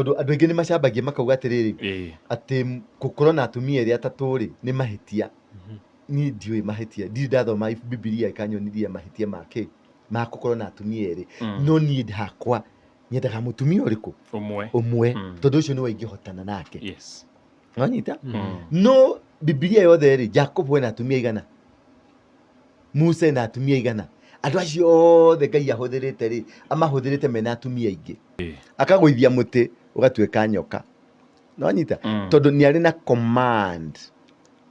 Tondũ andũ aingĩ nĩ macambagia makauga atĩrĩrĩ, atĩ gũkorwo na atumia erĩ atatũ rĩ, nĩ mahĩtia. Niĩ ndiũĩ mahĩtia, ndirĩ ndathoma Bibilia ĩkanyonithia mahĩtia ma kĩ, ma gũkorwo na atumia erĩ. No niĩ hakwa nyendaga mũtumia ũrĩkũ? Ũmwe. Ũmwe. Tondũ ũcio nĩwe ingĩhotana nake. Yes. Wanyita? No Bibilia yothe rĩ, Jakubu ena atumia aigana? Musa ena atumia aigana? Andũ acio othe Ngai ahũthĩrĩte rĩ, amahũthĩrĩte mena atumia aingĩ. Akagũithia mũtĩ ũgatuĩka nyoka. Nĩwanyita? Tondũ nĩ arĩ na command,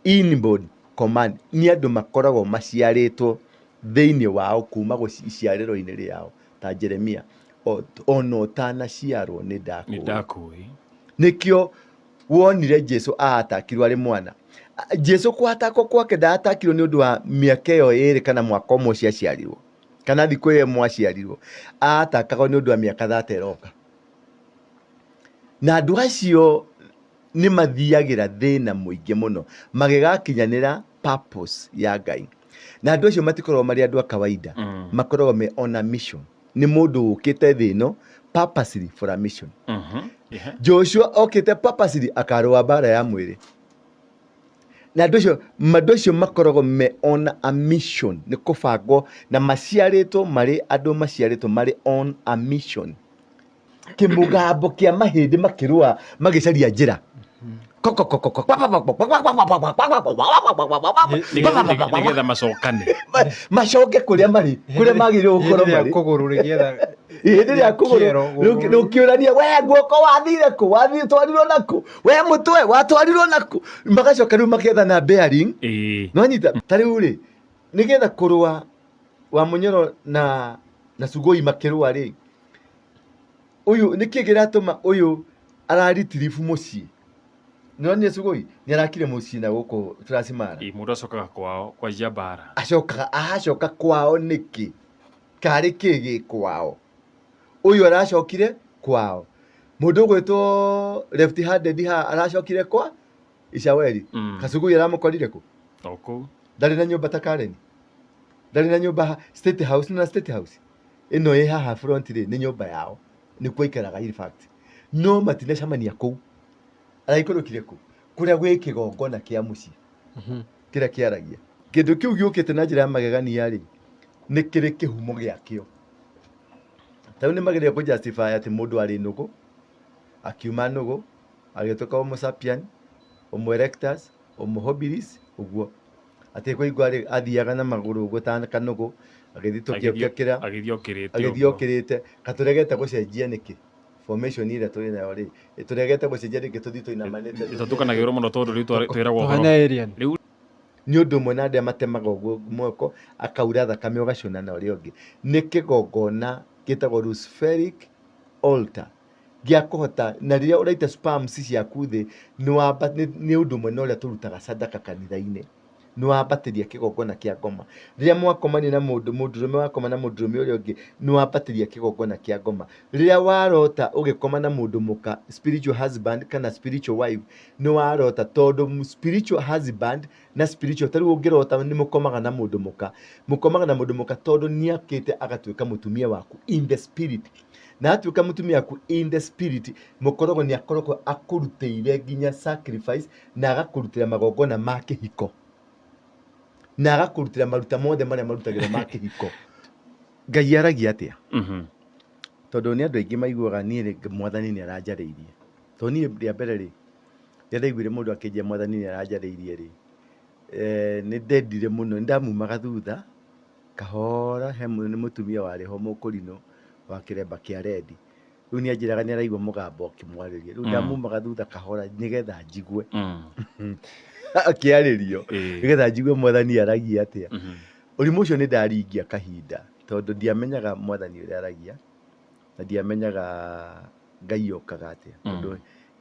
inborn command. Nĩ andũ makoragwo maciarĩtwo thĩinĩ wao kuma iciarĩro-inĩ rĩao ta Jeremia, ona ũtanaciarwo nĩ ndakũĩ. Nĩ ndakũĩ. Nĩkĩo wonire Jesu aatakirwo arĩ mwana. Jesu kũatakwo kwake ndaatakirwo nĩ ũndũ wa mĩaka ĩyo ĩrĩ kana mwaka ũmwe ũcio aciarirwo, kana thikũ ĩyo ĩmwe aciarirwo. Aatakagwo nĩ ũndũ wa mĩaka thate ĩroka. Na andũ acio nĩ mathiagĩra thĩna mũingĩ mũno magĩgakinyanĩra purpose ya Ngai. Na andũ acio matikoragwo marĩ andũ a kawaida, makoragwo me on a mission. Nĩ mũndũ ũkĩte thĩ ĩno purposely for a mission. Joshua okĩte purposely akarũa mbara ya mwĩrĩ. Na andũ acio makoragwo me on a mission, nĩ kũbangwo na maciarĩtwo marĩ andũ maciarĩtwo marĩ on a mission. Kĩmũgambo kĩa mahĩndĩ makĩrũa magĩcaria njĩra. Nĩgetha macokane. Macoke kũrĩa marĩ, kũrĩa magĩrĩirwo gũkorwo Hĩndĩ ĩrĩa marĩ. kũgũrũ rĩgĩetha Hĩndĩ ĩrĩa kũgũrũ kĩero, gũgũrũ. rũkĩũrania, we guoko wathire kũ, wathire twarirwo nakũ, we mũtwe watwarirwo nakũ, magacoka rĩu maketha na bearing. Nĩwanyita? Ta rĩu rĩ, nĩgetha kũrũa wa Mũnyoro na Sugoi makĩrũa rĩ, ũyũ nĩkĩ kĩratũma ũyũ araritiribu mũciĩ? Nĩwonire Sugoi nĩ arakire mũciĩ na gũkũ Transmara. Mũndũ acokaga kwao kwanjia mbara. Acokaga, aracoka kwao nĩkĩ? Karĩ kĩ gĩ kwao? Ũyũ aracokire kwao. Mũndũ ũgwĩtwo left handed haha aracokire kwa Icaweri. Kasugui aramũkorire kũ? O kũu. Ndarĩ na nyũmba ta Karen. Ndarĩ na nyũmba State House na State House. Ĩno ĩ haha front rĩ, nĩ nyũmba yao. Nĩkuo aikaraga in fact. No matinacemania kũu. Araikũrũkire kũ? Kũrĩa gwĩ kĩgongona kĩa mũciĩ. Kĩrĩa kĩaragia. Kĩndũ kĩu gĩũkĩte na njĩra ya magegania rĩ, nĩ kĩrĩ kĩhumo gĩakĩo. Ta rĩu nĩ mageria kũ justify atĩ mũndũ arĩ nũgũ, akiuma nũgũ, agĩtuĩka Homo sapien, Homo erectus, Homo habilis, ũguo. Atĩ kũigua rĩ, athiaga na magũrũ ũguo ta kanũgũ, agĩthiĩ tũkĩongekĩra, Agĩthiĩ okĩrĩte agĩthiĩ ũguo. okĩrĩte. Katũregete gũcenjia nĩkĩ? Formation ĩrĩa tũrĩ nayo rĩ, tũregete gũcenjia nĩkĩ tũthiĩ tũinamanĩte? Tũtukanagĩrwo mũno tondũ rĩu twĩragwo ũhoro. Tũhana alien. Rĩu Nĩ ũndũ ũmwe na andũ arĩa matemaga ũguo moko, akaura thakame ũgacũna na ũrĩa ũngĩ. Nĩ kĩgongona gĩtagwo Luciferic altar gĩa kũhota, na rĩrĩa ũraita sperms ciaku thĩ, nĩ ũndũ ũmwe na ũrĩa tũrutaga sadaka kanitha-inĩ. Nĩ wambatĩria kĩgongona kĩa ngoma. Rĩrĩa mwakomania na mũndũ, mũndũrũme wakoma na mũndũrũme ũrĩa ũngĩ, nĩ wambatĩria kĩgongona kĩa ngoma. Rĩrĩa warota ũgĩkoma na mũndũ mũka, spiritual husband kana spiritual wife, nĩ warota tondũ spiritual husband na spiritual, ta rĩu ũngĩrota nĩ mũkomaga na mũndũ mũka, mũkomaga na mũndũ mũka tondũ nĩ akĩte agatuĩka mũtumia waku in the spirit. Na atuĩka mũtumia waku in the spirit, mũkoragwo nĩ akoragwo akũrutĩire nginya sacrifice na agakũrutĩra magongona ma kĩhiko. Na agakũrutĩra maruta mothe marĩa marutagĩrwo ma kĩhiko. Ngai aragia atĩa? Tondũ nĩ andũ aingĩ maiguaga niĩ rĩ, mwathani nĩ aranjarĩirie. Tondũ niĩ rĩa mbere rĩ, rĩrĩa ndaiguire mũndũ akĩnjĩra mwathani nĩ aranjarĩirie rĩ, nĩ ndendire mũno, nĩ ndamumaga thutha kahora, he nĩ mũtumia warĩ ho mũkũrinũ wa kĩremba kĩa rendi. Rĩu nĩ anjĩraga nĩ araigua mũgambo ũkĩmwarĩria. Rĩu ndamumaga thutha kahora nĩgetha njigue akĩarĩrio, nĩgetha njigue mwathani aragia atĩa. Ũrimũ ũcio nĩ ndaringia kahinda tondũ ndiamenyaga mwathani ũrĩa aragia na ndiamenyaga Ngai okaga atĩa. Tondũ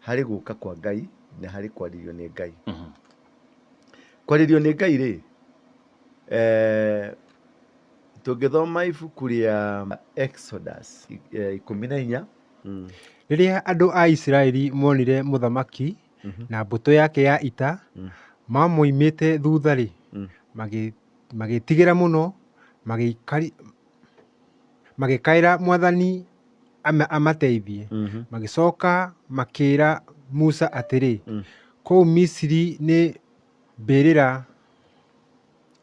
harĩ gũka kwa Ngai na harĩ kwarĩrio nĩ Ngai. Kwarĩrio nĩ Ngai rĩ, tũngĩthoma ibuku rĩa Exodus 14. Rĩrĩa andũ a Isiraeli monire mũthamaki na mbũtũ yake ya ita mamoimĩte thutha-rĩ, magĩĩtigĩra mũno, magĩkaĩra Mwathani. Amateithie. Magĩcoka makĩĩra Musa atĩrĩ, Kũu Misiri nĩ mbĩrĩra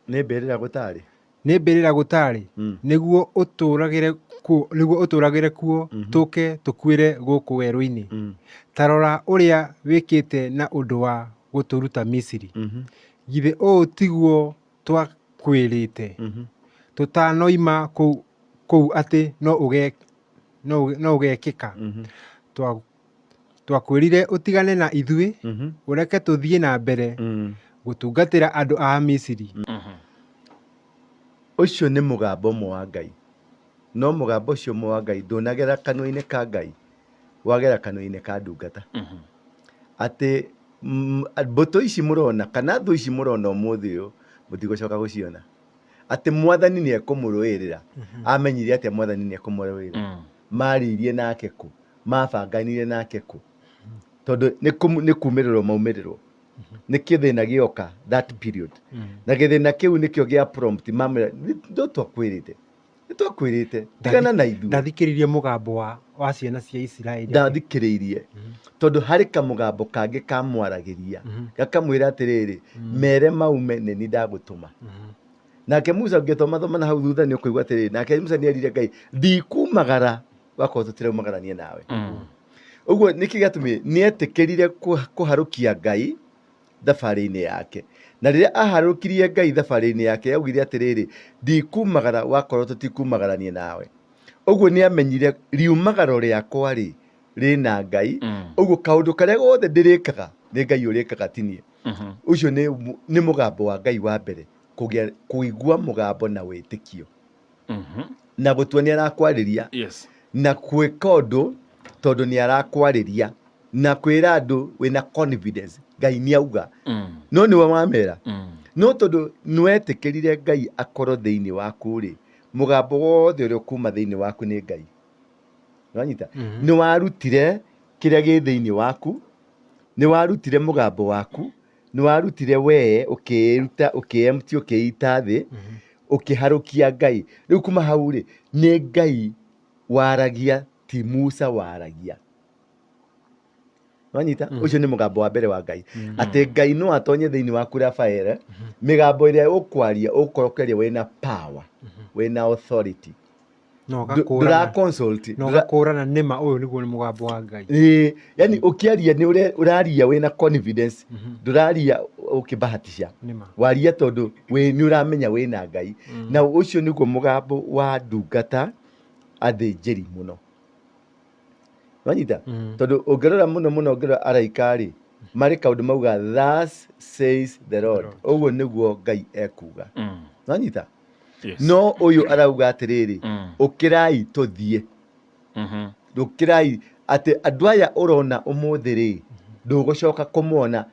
Nĩ mbĩrĩra gũtarĩ. Nĩ mbĩrĩra gũtarĩ, nĩguo ũtũũragĩre kuo, tũũke tũkuĩre gũkũ werũ-inĩ? Ta rora ũrĩa wĩkĩte na ũndũ wa gũtũruta Misiri. Githĩ ũũ tiguo twakwĩrĩte tũtanoima kũu atĩ no ũgeekĩka? Twakwĩrire ũtigane na ithuĩ, ũreke tũthiĩ na mbere gũtungatĩra andũ a Misiri. Ũcio nĩ mũgambo ũmwe wa Ngai. No mũgambo ũcio ũmwe wa Ngai ndũnagera kanua-inĩ ka Ngai, wagera kanua-inĩ ka ndungata. Atĩ mbũtũ ici mũrona kana thũ ici mũrona ũmũthĩ ũyũ mũtigũcoka gũciona. Atĩ mwathani nĩ ekũmũrũĩrĩra. Amenyire atĩa mwathani nĩ ekũmũrũĩrĩra? Marĩirie nake kũ? Mabanganire nake kũ? Tondũ nĩ kumĩrĩrwo maumĩrĩrwo. Nĩ kĩthĩna gĩoka that period. Na gĩthĩna kĩu nĩkĩo gĩa prompt mamwĩra nĩ twakwĩrĩte. Nĩ twakwĩrĩte tigana na ithuĩ. Ndathikĩrĩirie mũgambo wa ciana cia Isiraeli. Ndathikĩrĩirie tondũ harĩ kamũgambo kangĩ kamwaragĩria gakamwĩra atĩrĩrĩ, mere maume nĩ niĩ ndagũtũma. Nake Musa ũngĩthomathoma na hau thutha nĩ ũkũigua atĩrĩrĩ, nake Musa nĩ erire Ngai ndikumagara wakorwo tũtiraumagarania nawe. Ũguo nĩkĩ gĩatũmire nĩ etĩkĩrire kũharũkia Ngai thabarĩ-inĩ yake. Na rĩrĩa aharũkirie Ngai thabarĩ-inĩ yake augire atĩrĩrĩ, ndikumagara wakorwo tũtikumagarania nawe. Ũguo nĩ amenyire riumagaro rĩakwa rĩ rĩna Ngai. Ũguo kaũndũ karĩa gothe ndĩrĩkaga nĩ Ngai ũrĩkaga ti niĩ. Ũcio nĩ mũgambo wa Ngai wa mbere kũgĩa kũigua mũgambo na wĩtĩkio na gũtua nĩ arakwarĩria na gwĩka ũndũ tondũ nĩ arakwarĩria na kwĩra andũ wĩna confidence Ngai nĩ auga no nĩwe wamera no tondũ nĩwetĩkĩrire Ngai akorwo thĩinĩ waku rĩ, mũgambo wothe ũrĩa ũkuma thĩinĩ waku nĩ Ngai. Nĩwanyita? Nĩwarutire kĩrĩa gĩ thĩinĩ waku, nĩwarutire mũgambo waku, nĩwarutire wee ũkĩĩruta ũkĩ-empty ũkĩita thĩ, ũkĩharũkia Ngai. Rĩu kuma hau rĩ, nĩ Ngai waragia ti Musa waragia. Wanyita? Ũcio nĩ mũgambo wa mbere wa Ngai. Atĩ Ngai no atonye thĩinĩ waku Rafael, mĩgambo ĩrĩa ũkwaria ũgũkorwo ũkĩaria wĩna power, wĩna authority. No Ndũra consult. No ũgakũrana nĩma ũyũ nĩguo nĩ mũgambo wa Ngai. Ĩĩ, yani ũkĩaria nĩ ũraria wĩna confidence, ndũraria ũkĩbahatisha. Nĩma. Waria tondũ nĩ ũramenya wĩna Ngai. Na ũcio nĩguo mũgambo wa ndungata athĩnjĩri mũno. Wanyita? Tondũ ũngĩrora mũno mũno ũngĩrora araika rĩ, marĩ kaũndũ mauga thus says the Lord. Ũguo nĩguo Ngai ekuga. Wanyita? No ũyũ arauga atĩrĩrĩ, ũkĩrai tũthiĩ. Ũkĩrai atĩ andũ aya ũrona ũmũthĩ rĩ, ndũgũcoka kũmona.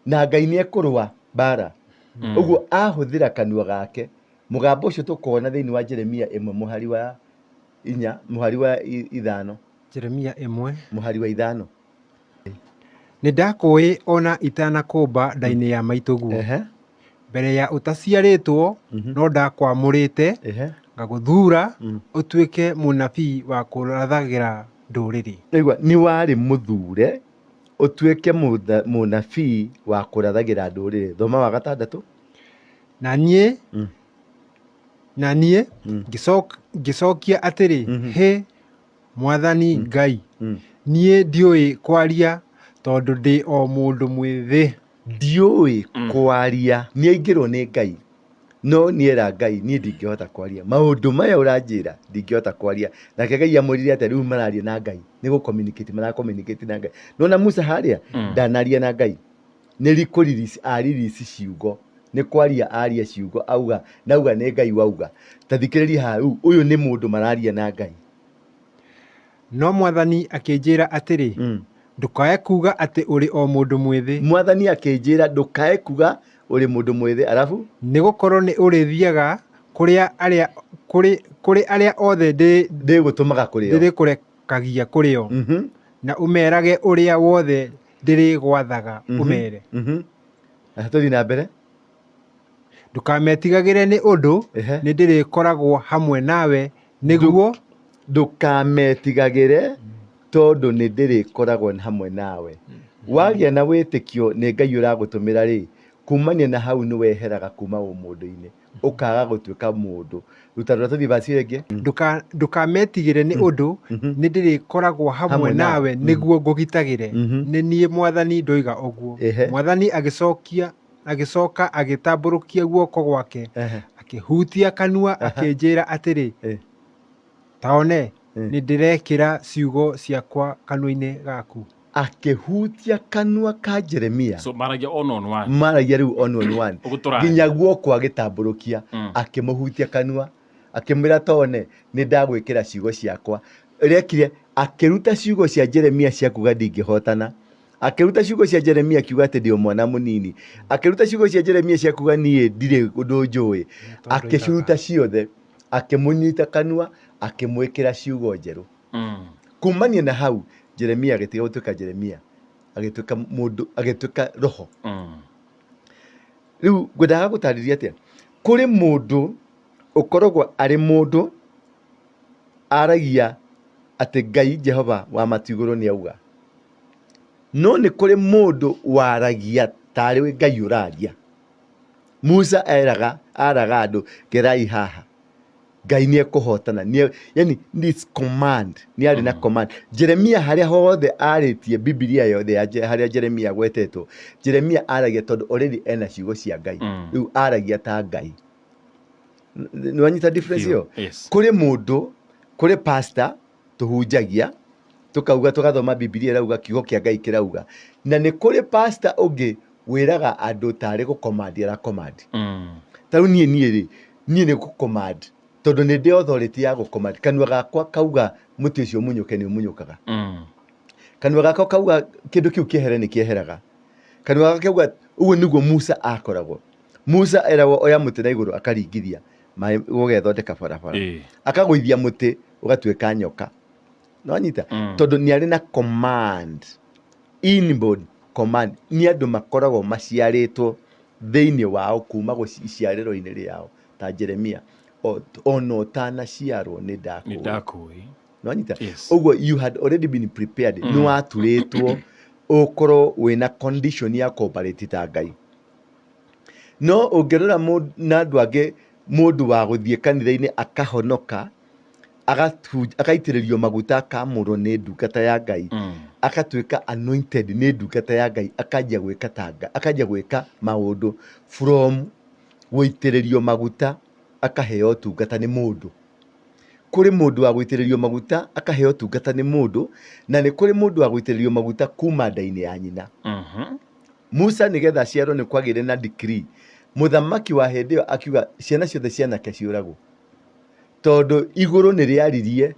Na Ngai nĩ ekũrũa mbara. Ũguo ahũthĩra kanua gake. Mũgambo ũcio tũkona thĩinĩ wa Jeremia 1 mũhari wa 4, mũhari wa 5. Jeremia 1 mũhari wa 5. Nĩ ndakũĩ ona itanakũmba nda-inĩ ya maitũguo. Mbere ya ũtaciarĩtwo no ndakwamũrĩte ngagũthuura ũtuĩke mũnabii wa kũrathagĩra ndũrĩrĩ. Igua, nĩ warĩ mũthure ũtuĩke mũnabii wa kũrathagĩra ndũrĩrĩ. Thoma wa 6. Na niĩ na niĩ ngĩcokia atĩrĩ, Hĩ, Mwathani Ngai, niĩ ndiũĩ kwaria tondũ ndĩ o mũndũ mwĩthĩ. Ndiũĩ kwaria. Nĩ aingĩrwo nĩ Ngai, no nĩ era Ngai niĩ ndingĩhota kwaria. Maũndũ maya ũranjĩra ndingĩhota kwaria. Nake Ngai amwĩrire atĩa? Rĩu mararia na Ngai, nĩ gũ communicate mara communicate na Ngai. Nĩwona Musa harĩa ndanaria na Ngai, nĩ kũ release a release ciugo, nĩ kwaria aria ciugo auga, na auga nĩ Ngai wauga. Ta thikĩrĩria haha rĩu ũyũ nĩ mũndũ mararia na Ngai. No Mwathani akĩnjĩra atĩrĩ, Ndũkae kuuga atĩ ũrĩ o mũndũ mwĩthĩ. Mwathani akĩnjĩra ndũkae kuuga ũrĩ mũndũ mwĩthĩ arabu Nĩgũkorwo nĩ ũrĩthiaga kũrĩ arĩa othe ndĩgũtũmaga kũrĩ o. ndĩrĩkũrekagia kũrĩ o, na ũmeerage ũrĩa wothe ndĩrĩgwathaga ũmeere. Tũthiĩ na mbere. Ndũkametigagĩre nĩ ũndũ nĩ ndĩrĩkoragwo hamwe nawe nĩguo Ndũkametigagĩre tondũ nĩ ndĩrĩkoragwo hamwe nawe. Wagĩa na wĩtĩkio nĩ Ngai ũragũtũmĩra rĩ, kumania na hau nĩ weheraga kuma ũmũndũ-inĩ, ũkaga gũtuĩka mũndũ. Ruta rũra tũthiĩ verse ĩyo ĩngĩ. Ndũkametigĩre nĩ ũndũ nĩ ndĩrĩkoragwo hamwe Hamwe nawe. nawe nĩguo ngũgitagĩre. Nĩ niĩ Mwathani ndoiga ũguo. Mwathani agĩcokia agĩcoka agĩtambũrũkia guoko gwake akĩhutia kanua akĩnjĩra atĩrĩ, ta one, nĩ ndĩrekĩra ciugo ciakwa kanua-inĩ gaku. Akĩhutia kanua ka Jeremia. So maragia one on one. Maragia rĩu one on one. Ũguo tũraria. Nginya guoko agĩtambũrũkia akĩmũhutia kanua akĩmwĩra tone nĩ ndagwĩkĩra ciugo ciakwa. Rekire akĩruta ciugo cia Jeremia cia kuga ndingĩhotana. Akĩruta ciugo cia Jeremia akiuga atĩ ndĩ o mwana mũnini. Akĩruta ciugo cia Jeremia cia kuga niĩ ndirĩ ũndũ njũĩ. Akĩciruta ciothe akĩmũnyita kanua akĩmwĩkĩra ciugo njerũ. Kumania na hau Jeremia agĩtiga gũtuĩka Jeremia, agĩtuĩka mũndũ, agĩtuĩka roho. Rĩu ngwendaga gũtarĩria atĩa? Kũrĩ mũndũ ũkoragwo arĩ mũndũ aragia atĩ Ngai Jehova wa matu igũrũ nĩ auga. No nĩ kũrĩ mũndũ waragia tarĩ Ngai ũraria. Musa eraga, araga andũ gerai haha. Ngai nĩ ekũhotana. Yani it's command. Nĩ arĩ na command. Jeremia harĩa hothe arĩtie Bibilia yothe ya harĩa Jeremia agwetetwo, Jeremia aragia tondũ already ena ciugo cia Ngai. Rĩu aragia ta Ngai. Nĩ wanyita difference ĩyo? Yes. Kũrĩ mũndũ, kũrĩ pastor tũhunjagia, tũkauga tũgathoma Bibilia ĩrauga kiugo kĩa Ngai kĩrauga. Na nĩ kũrĩ pastor ũngĩ wĩraga andũ tarĩ gũcommand aracommand. Ta rĩu niĩ niĩ rĩ, niĩ nĩ gũcommand tondũ nĩ ndĩ authority ya gũcommand. Kanua gakwa kauga mũtĩ ũcio ũmunyũke nĩ ũmunyũkaga. Kanua gakwa kauga kĩndũ kĩu kĩehere nĩ kĩeheraga. Kanua gakwa kauga ũguo nĩguo Musa akoragwo. Musa eragwo oya mũtĩ na igũrũ akaringithia maĩ gũgethondeka barabara. Akagũithia mũtĩ ũgatuĩka nyoka. Nĩwanyita? Tondũ nĩ arĩ na command, inborn command. Nĩ andũ makoragwo maciarĩtwo thĩinĩ wao kuma iciarĩro-inĩ rĩao ta Jeremia. Ona ũtanaciarwo nĩ ndakũĩ. Nĩ ndakũĩ. Nĩwanyita? Yes. Ũguo you had already been prepared. Nĩ waturĩtwo ũkorwo wĩna condition ya cooperate ta Ngai. No ũngĩrora na andũ angĩ, mũndũ wa gũthiĩ kanitha-inĩ akahonoka, agaitĩrĩrio maguta akamũrwo nĩ ndungata ya Ngai, agatuĩka anointed nĩ ndungata ya Ngai, akanjia gwĩka ta Ngai, akanjia gwĩka maũndũ from gũitĩrĩrio maguta akaheo ũtungata nĩ mũndũ. Kũrĩ mũndũ wa gũitĩrĩrio maguta akaheo ũtungata nĩ mũndũ, na nĩ kũrĩ mũndũ wa gũitĩrĩrio maguta kuma nda-inĩ ya nyina. Musa nĩgetha aciarwo nĩ kwagĩire na decree. Mũthamaki wa hĩndĩ ĩyo akiuga ciana ciothe cianake ciũragwo. Tondũ igũrũ nĩ rĩaririe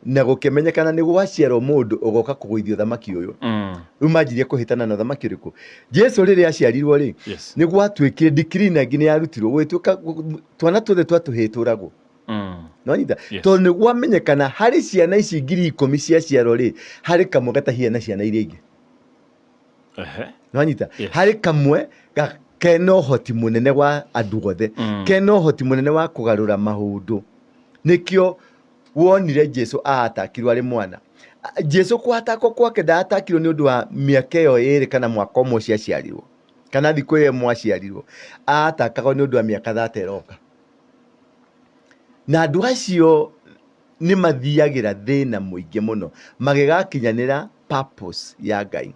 na gũkĩmenyekana nĩ gwaciarwo mũndũ ũgoka kũgũithia ũthamaki ũyũ. Rĩu manjirie kũhĩtana na ũthamaki ũrĩkũ. Jesu rĩrĩa aciarirwo rĩ, nĩ gwatuĩkire decree na ĩngĩ nĩ yarutirwo gũgĩtuĩka twana tuothe twa tũhĩĩ tũragwo. Nĩwanyita? Tondũ nĩ gwamenyekana harĩ ciana ici 10,000 ciaciarwo rĩ, harĩ kamwe gatahiana ciana iria ingĩ. Nĩwanyita? Harĩ kamwe kena ũhoti mũnene wa andũ othe, kena ũhoti mũnene wa kũgarũra maũndũ. Nĩkĩo wonire Jesu aatakirwo arĩ mwana. Jesu kũatakwo kwake ndaatakirwo nĩ ũndũ wa mĩaka ĩyo ĩrĩ kana mwaka ũmwe ũcio aciarirwo, kana thikũ ĩyo ĩmwe aciarirwo. Aatakagwo nĩ ũndũ wa mĩaka 30 ĩroka. Na andũ acio nĩ mathiagĩra thĩna mũingĩ mũno magĩgakinyanĩra purpose ya Ngai.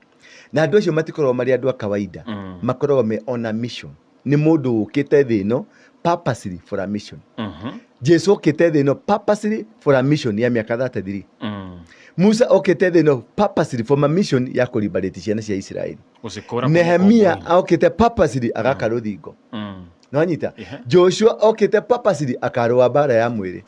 Na andũ acio matikoragwo marĩ andũ a kawaida, makoragwo me on a mission. Nĩ mũndũ ũkĩte thĩ ĩno purposely for a mission. Jesu okĩte thĩ ĩno purposely for a mission ya mĩaka 33. Musa okĩte thĩ ĩno purposely for a mission ya kũliberate ciana cia Isiraeli. Gũcikũra Nehemia kũu. okĩte purposely agaka rũthingo. Nĩwanyita? Joshua okĩte purposely akarũa mbara ya mwĩrĩ.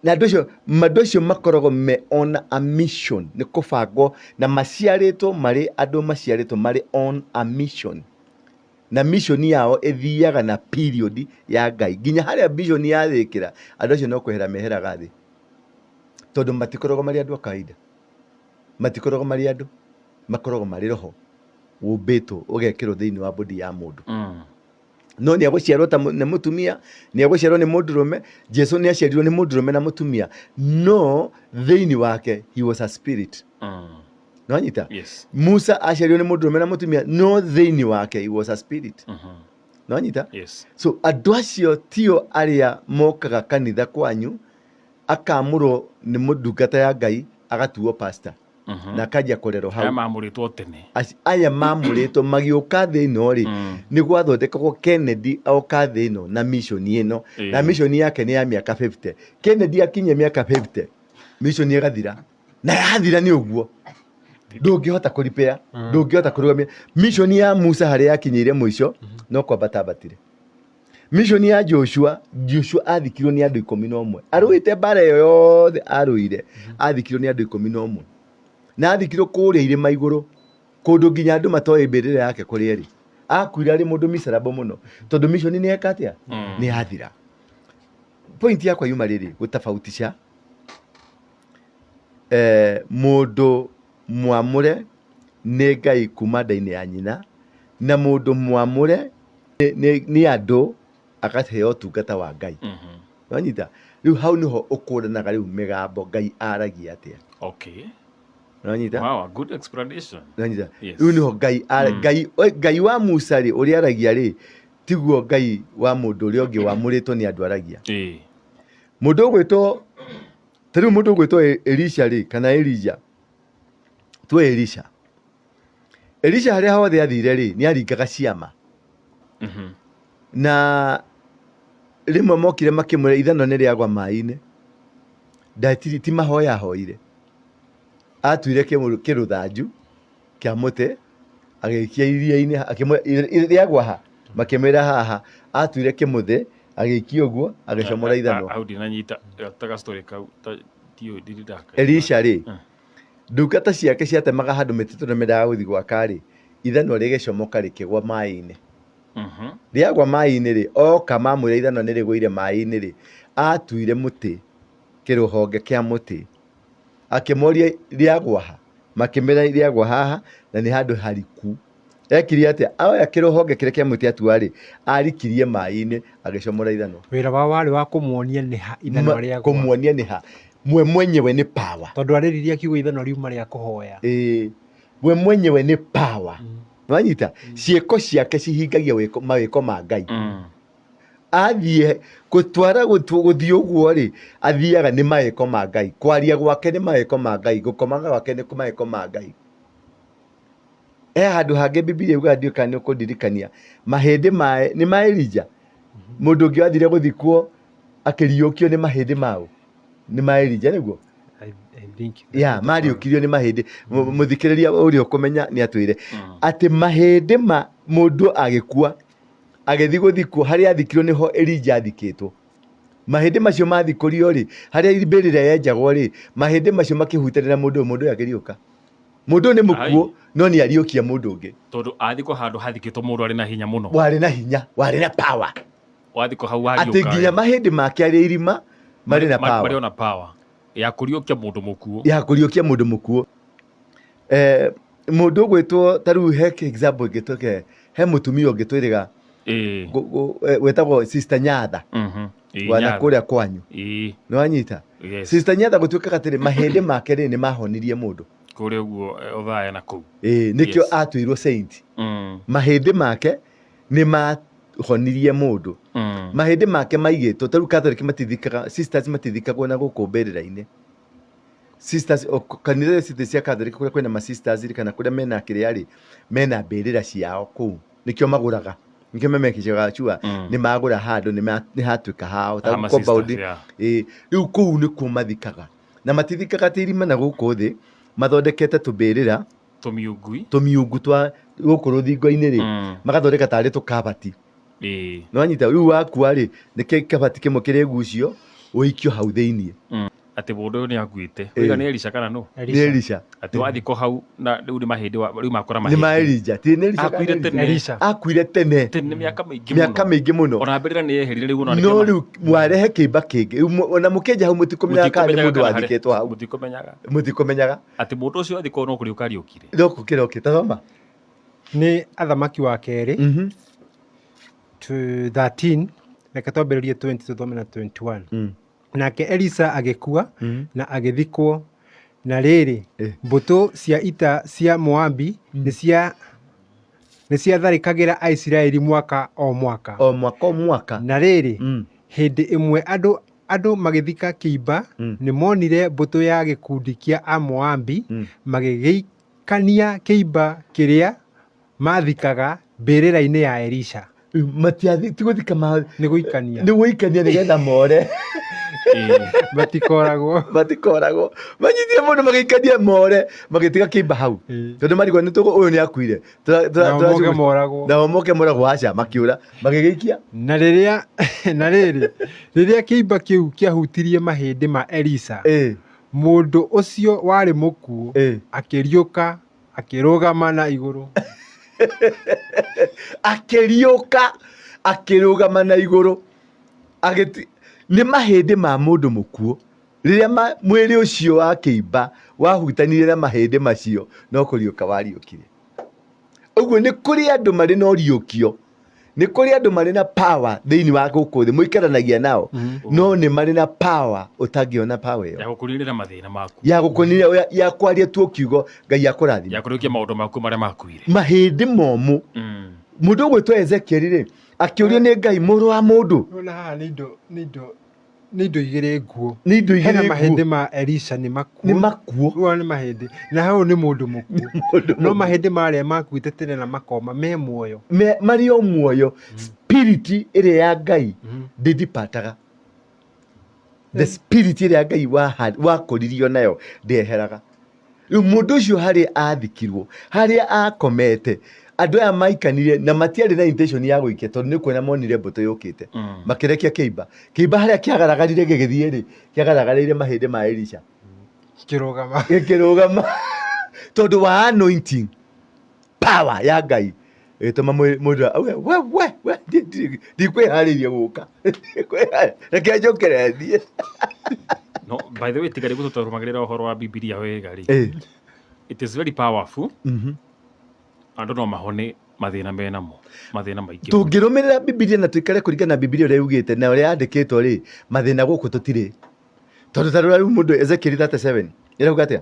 Na andũ acio makoragwo me on a mission, nĩ kũbangwo na maciarĩtwo marĩ andũ maciarĩtwo marĩ on a mission. Na mission yao ĩthiaga na period ya Ngai. Nginya harĩa mission yarĩkĩra, andũ acio no kwehera meheraga thĩ. Tondũ matikoragwo marĩ andũ a kawaida. Matikoragwo marĩ andũ, makoragwo marĩ roho ũmbĩtwo ũgekĩrwo thĩinĩ wa body ya mũndũ. No nĩ egũciarwo ta nĩ mũtumia, nĩ egũciarwo nĩ mũndũrũme. Jesu nĩ aciarirwo nĩ mũndũrũme na mũtumia, no thĩinĩ wake he was a spirit. Nĩwanyita? Yes. Musa aciarirwo nĩ mũndũrũme na mũtumia, no thĩinĩ wake he was a spirit. Nĩwanyita? Yes. So andũ acio tio arĩa mokaga kanitha kwanyu, akamũrwo nĩ mũndungata ya Ngai agatuo pastor na akanjia kũrerwo hau. Aya mamũrĩtwo tene. Aya mamũrĩtwo magĩũka thĩ ĩno rĩ, nĩ gwathondekagwo. Kennedy oka thĩ ĩno na mission ĩno, na mission yake nĩ ya mĩaka 50. Kennedy akinyia mĩaka 50, mission ĩgathira, na yathira nĩ ũguo ndũngĩhota kũripea, ndũngĩhota kũrũgamia mission ya Musa. Harĩa yakinyĩire mũico no kwambata ambatire. Mission ya Joshua, Joshua athikirwo nĩ andũ 11. Arũĩte mbara ĩyo yothe arũire, athikirwo nĩ andũ 11, na athikirwo kũrĩa irĩma igũrũ, kũndũ nginya andũ matoĩ mbĩrĩra yake kũrĩa ĩrĩ. Akuire arĩ mũndũ miserable mũno, tondũ mission nĩ eka atĩa? Nĩ yathira. Point yakwa yuma rĩrĩ, gũtabautisha mũndũ mwamũre nĩ Ngai kuma nda-inĩ ya nyina, na mũndũ mwamũre nĩ andũ akaheo ũtungata wa Ngai. Wanyita? Rĩu hau nĩho ũkũranaga rĩu mĩgambo Ngai aragia atĩa. Wanyita? Wow, a good explanation. Wanyita? Yes. Rĩu nĩho Ngai Ngai Ngai wa Musa rĩ, ũrĩa aragia rĩ, tiguo Ngai wa mũndũ ũrĩa ũngĩ wamũrĩtwo nĩ andũ aragia. Mũndũ ũgwĩtwo ta rĩu, mũndũ ũgwĩtwo Elisha rĩ, kana Elijah, tuoe Elisha. Elisha harĩa hothe athire rĩ, nĩ aringaga ciama. Na rĩmwe mokire makĩmwĩra ithanwa nĩ rĩagwa maĩ-inĩ. Ndatiri ti mahoya ahoire, atuire kĩrũthanju kĩa mũtĩ agĩikia iria-inĩ, akĩmwĩra rĩagwa ha, makĩmwĩra haha. Atuire kĩmũthĩ agĩikia ũguo, agĩcomora ithanwa. Hau ndinanyita ta gastory kau, ta ndiũĩ, ndirĩ ndakaigua. Elisha rĩ, ndungata ciake ciatemaga handũ mĩtĩ tondũ mendaga gũthiĩ gwaka rĩ, ithanwa rĩgĩcomoka rĩkĩgwa maĩ-inĩ. Rĩagwa maĩ-inĩ rĩ, oka mamwĩra ithanwa nĩ rĩgũire maĩ-inĩ rĩ, atuire mũtĩ, kĩrũhonge kĩa mũtĩ, akĩmoria rĩagwa ha, makĩmwĩra rĩagwa haha na nĩ handũ hariku. Ekire atĩa? Oya kĩrũhonge kĩrĩa kĩa mũtĩ atua rĩ, arikirie maĩ-inĩ, agĩcomora ithanwa. Wĩra wao warĩ wa kũmuonia nĩ ha ithanwa rĩagwa. Kũmuonia nĩ ha. Mwe mwenyewe nĩ power. Tondũ arĩririe akiuga ithanwa riuma rĩa kũhoya. Ĩĩ, we mwenyewe nĩ power. Wanyita? Ciĩko ciake cihingagia mawĩko ma Ngai. Athiĩ gũtwara gũthiĩ ũguo rĩ, athiaga nĩ mawĩko ma Ngai, kwaria gwake nĩ mawĩko ma Ngai, gũkomaga gwake nĩ mawĩko ma Ngai. He handũ hangĩ Bibilia yugaga, ndiũĩ kana nĩ ũkũndirikania, mahĩndĩ ma nĩ ma Elijah, mũndũ ũngĩ wathire gũthikwo akĩriũkio nĩ mahĩndĩ mao, nĩ ma Elijah nĩguo? I think ya mariũkirio nĩ mahĩndĩ. Mũthikĩrĩria ũrĩa ũkũmenya nĩ atwĩre atĩ mahĩndĩ ma mũndũ agĩkua agĩthiĩ gũthikwo harĩa athikirwo nĩho Elijah athikĩtwo. Mahĩndĩ macio mathikũrio rĩ, harĩa mbĩrĩra yenjagwo rĩ, mahĩndĩ macio makĩhutanĩra mũndũ ũyũ, mũndũ ũyũ akĩriũka. Mũndũ ũyũ nĩ mũkuũ, no nĩ ariũkia mũndũ ũngĩ. Tondũ athikwo handũ hathikĩtwo mũndũ arĩ na hinya mũno. Warĩ na hinya, warĩ na power. Wathikwo hau atĩ wariũka nginya mahĩndĩ make arĩ irima marĩ na marĩ power ona power ya kũriũkia mũndũ mũkuũ. Ya kũriũkia mũndũ mũkuũ. Mũndũ ũgwĩtwo ta rĩu, he example ĩngĩ tũke, he mũtumia ũngĩ twĩrĩga wetagwo Sister Nyatha wana kũrĩa kwanyu. Nĩ wanyita? Sister Nyatha, gũtuĩkaga atĩrĩ, mahĩndĩ make rĩ, nĩ mahonirie mũndũ. Kũrĩa ũguo ũthaya na kũu. Ĩĩ, nĩkĩo atuirwo saint. Mahĩndĩ make nĩ mahonirie mũndũ. Mahĩndĩ make maigĩtwo ta rĩu Catholic matithikaga, sisters matithikagwo na gũkũ mbĩrĩra-inĩ. Sisters kanitha ciothe cia Catholic kũrĩa kwĩna ma sisters rĩ, kana kũrĩa mena kĩrĩa rĩ, mena mbĩrĩra ciao kũu, nĩkĩo magũraga, nĩkĩo memekĩcaga sure nĩ magũra handũ nĩ hatuĩka hao ta Ha ma compound. sisters, yeah. Ĩĩ, rĩu kũu nĩkuo mathikaga, na matithikaga atĩ irima na gũkũ thĩ, mathondekete tũmbĩrĩra. Tũmiungui. Tũmiungu twa gũkũ rũthingo-inĩ rĩ, magathondeka tarĩ tũkabati. Nĩwanyita? Rĩu wakua rĩ, nĩ kabati kĩmwe kĩrĩgucio ũikio hau thĩiniĩ. Atĩ mũndũ ũyũ nĩ akuĩte. Oiga nĩ Elisha kana nũ? Nĩ Elisha. Atĩ wathikwo hau na rĩu nĩ mahĩndĩ rĩu makora nĩ ma mahĩndĩ. Elijah, ti nĩ Elisha kana Akuire Elijah? tene. Elisha. Akuire tene. Tene, mĩaka mĩingĩ mĩaka mũno. mĩingĩ mũno. Ona mbĩrĩra nĩ yeherire rĩu ona no nĩkĩo rĩu mwarehe kĩimba kĩngĩ. Rĩu ona mũkĩenja hau mũtikũmenyaga kana nĩ mũtikũmenyaga mũndũ kana harĩa- wathikĩtwo hau. Mũtikũmenyaga. Mũtikũmenyaga. Atĩ mũndũ ũcio athikwo no kũriũka ariũkire. No kũkĩra ũkĩ tathoma. Nĩ Athamaki wa Kerĩ. 13, reke twambĩrĩrie 20 tũthome na 21. Nake Elisa agĩkua na agĩthikwo. Na rĩrĩ, mbũtũ cia ita cia Moabi nĩ ciatharĩkagĩra Aisiraeli mwaka o mwaka. O mwaka o mwaka. Na rĩrĩ, hĩndĩ ĩmwe andũ magĩthika kĩimba nĩ monire mbũtũ ya gĩkundi kĩa Amoabi magĩgĩikania kĩimba kĩrĩa maathikaga mbĩrĩra-inĩ ya Elisha. Matiathi ti gũthika ma Nĩ gũikania. Nĩ gũikania nĩgetha more. Matikoragwo. Matikoragwo. Manyitire mũndũ magĩikania more, magĩtiga kĩimba hau. Tondũ marigwo nĩ tũgũ ũyũ nĩ akuire. Nao moke moragwo. Nao moke moragwo aca makiũra magĩgĩikia. Na rĩrĩa na rĩrĩ, rĩrĩa kĩimba kĩu kĩahutirie mahĩndĩ ma Elisha, mũndũ ũcio warĩ mũkuũ akĩriũka akĩrũgama na igũrũ. Akĩriũka akĩrũgama na igũrũ. Agĩti nĩ mahĩndĩ ma mũndũ mũkuũ. Rĩrĩa mwĩrĩ ũcio wa kĩimba wahutanirie na mahĩndĩ macio, no kũriũka wariũkire. Ũguo nĩ kũrĩ andũ marĩ na ũriũkio, nĩ kũrĩ andũ marĩ na power thĩinĩ wa gũkũ thĩ, mũikaranagia nao, no nĩ marĩ na power ũtangĩona power ĩyo. Ya gũkũninĩra mathĩna maku. Ya gũkũninĩra, ya kwaria tu kiugo, Ngai akũrathime. Ya kũriũkia maũndũ maku marĩa makuire. Mahĩndĩ momũ. Mũndũ ũgwĩtwo Ezekiel rĩ, akĩũrio nĩ Ngai, mũrũ wa mũndũ. Nĩwona haha nĩ indo, nĩ indo, nĩ indo igĩrĩ nguũ. Nĩ indo igĩrĩ Hena nguũ. mahĩndĩ ma Elisha nĩ makuũ. Nĩ makuũ. Rĩu nĩ mahĩndĩ. Na hau nĩ mũndũ mũkuũ. Mũndũ No mũkuũ. mahĩndĩ marĩa makuĩte tene na makoma me muoyo. Marĩ o muoyo. Spirit ĩrĩa ya Ngai ndĩndipataga. The spirit ĩrĩa ya Ngai wakũririo nayo ndĩeheraga. Rĩu mũndũ ũcio harĩa athikirwo, harĩa akomete, andũ aya maikanire na matiarĩ na intention ya gũikia tondũ nĩ kuona monire mbũtũ yũkĩte. Makĩrekia kĩimba. Kĩimba harĩa kĩagaragarire gĩgĩthiĩ rĩ, kĩagaragarĩire mahĩndĩ ma Elisha. Kĩrũgama. Gĩkĩrũgama. Tondũ wa anointing, power ya Ngai ĩgĩtũma mũndũ auge, we, we, we, ndikwĩharĩirie gũka. Reke njũkĩre thiĩ. No, by the way, tiga rĩu tũtarũmagĩrĩra ũhoro wa Bibilia wega rĩ. It is very powerful. Andũ no mahone mathĩna menamo, mathĩna maingĩ. Tũngĩrũmĩrĩra Bibilia na tũikare kũringana na Bibilia ũrĩa yugĩte na ũrĩa yandĩkĩtwo rĩ, mathĩna gũkũ tũtirĩ. Tondũ ta rora rĩu mũndũ Ezekiel 37 ĩrauga atĩa?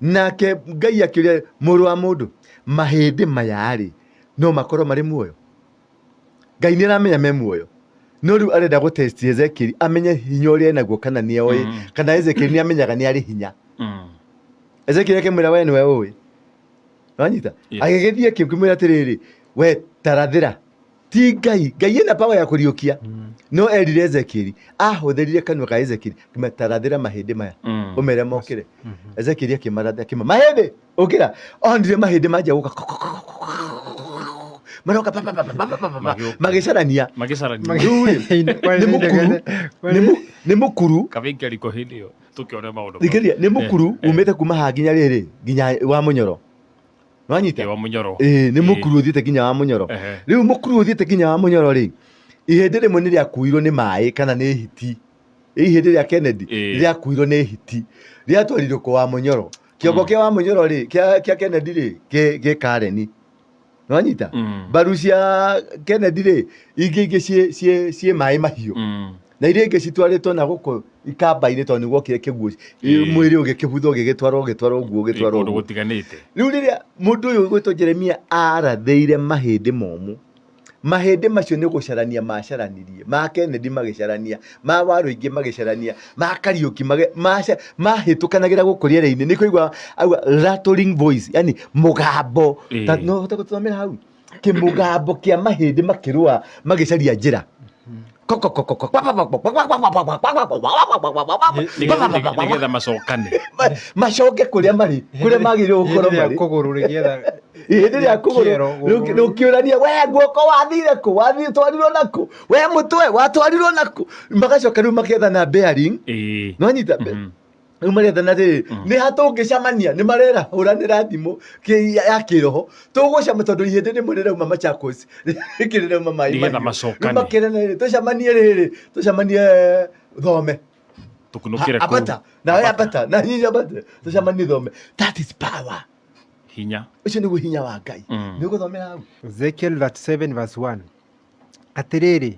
Nake Ngai akĩũria mũrũ wa mũndũ, mahĩndĩ maya rĩ, no makorwo marĩ muoyo? Ngai nĩ aramenya me muoyo. No rĩu arenda gũ test Ezekiel amenye hinya ũrĩa enaguo kana nĩ oĩ, kana Ezekiel nĩ amenyaga nĩ arĩ hinya. Ezekiel akĩmwĩra we nĩwe ũĩ. Wanyita? Agĩgĩthiĩ akĩmwĩra atĩrĩrĩ, we tarathĩra. Ti Ngai, Ngai ena power ya kũriũkia. No erire Ezekiel, ahũthĩrire kanua ka Ezekiel, tarathĩra mahĩndĩ maya. Ũmere mokĩre. Ezekiel akĩmarathĩra, akĩma, mahĩndĩ, ũkĩra. Onire mahĩndĩ manjia gũka. Maroka pa, pa, pa, pa, pa, pa, pa, pa, Magĩũka. magĩcarania. Magĩcarania. Rĩu rĩ, nĩ mũkuru, nĩ mũkuru. Kabinga riko hĩndĩ ĩyo, tũkĩone maũndũ. Thikĩrĩria, nĩ mũkuru umĩte kuma haha nginya rĩrĩ, nginya wa Mũnyoro. Wanyita? Wa Mũnyoro. Ĩĩ, nĩ mũkuru ũthiĩte nginya wa Mũnyoro. Rĩu mũkuru ũthiĩte nginya wa Mũnyoro rĩ, ihĩndĩ rĩmwe nĩ rĩakuirwo nĩ maĩ kana nĩ hiti. Ihĩndĩ rĩa Kennedy rĩakuirwo nĩ hiti. Rĩatwarirwo kũ wa Mũnyoro. Kĩongo kĩa wa Mũnyoro rĩ, kĩa Kennedy rĩ, kĩ Karen. Wanyita? Mbaru cia Kennedy rĩ, ingĩ ingĩ ciĩ maĩ mahiũ. Na iria ingĩ citwarĩtwo na gũkũ ikamba-inĩ tondũ nĩ gwokire kĩguũ. Mwĩrĩ ũgĩkĩbuthwo ũgĩgĩtwarwo, ũgĩtwarwo ũguo, ũgĩtwarwo Kũndũ ũguo. gũtiganĩte. Rĩu rĩrĩa mũndũ ũyũ ũgwĩtwo Jeremia arathĩire mahĩndĩ momũ, mahĩndĩ macio nĩ gũcarania macaranirie, ma Kennedy magĩcarania, ma Waruingi magĩcarania, ma Kariũki mahĩtũkanagĩra gũkũ rĩera-inĩ, nĩ kũigua auga rattling voice, yani mũgambo. Ta, no ũhote gũtũthomera hau? Kĩmũgambo kĩa mahĩndĩ makĩrũa magĩcaria njĩra. Nĩgetha macokane. Macoke kũrĩa marĩ, kũrĩa magĩrĩirwo gũkorwo Ihĩndĩ rĩa marĩ. kũgũrũ rĩgĩetha Ihĩndĩ rĩa kũgũrũ kĩero gũgũrũ. rũkĩũrania, we guoko wathire kũ? Wathiĩ twarirwo nakũ? We mũtwe watwarirwo nakũ? Magacoka rĩu makethana bearing. Nĩwanyita? Rĩu marethana rĩrĩ, nĩ ha tũngĩcemania? Nĩ marera hũranĩra thimũ ya kĩroho. Tũgũcema tondũ ihĩndĩ rĩmwe rĩrauma Machakos, rĩngĩ rĩrauma Maĩ Nĩgetha Mahiũ. macokane. Rĩu makerana rĩrĩ, tũcemanie rĩrĩ, tũcemanie thome. Tũkunũkĩre kũu. Ambata, nawe ambata, na niĩ nyambate, tũcemanie thome. That is power. Hinya. Ũcio nĩguo hinya wa Ngai. Nĩ ũgũthomera hau? Ezekiel 37 verse 1. Atĩrĩrĩ,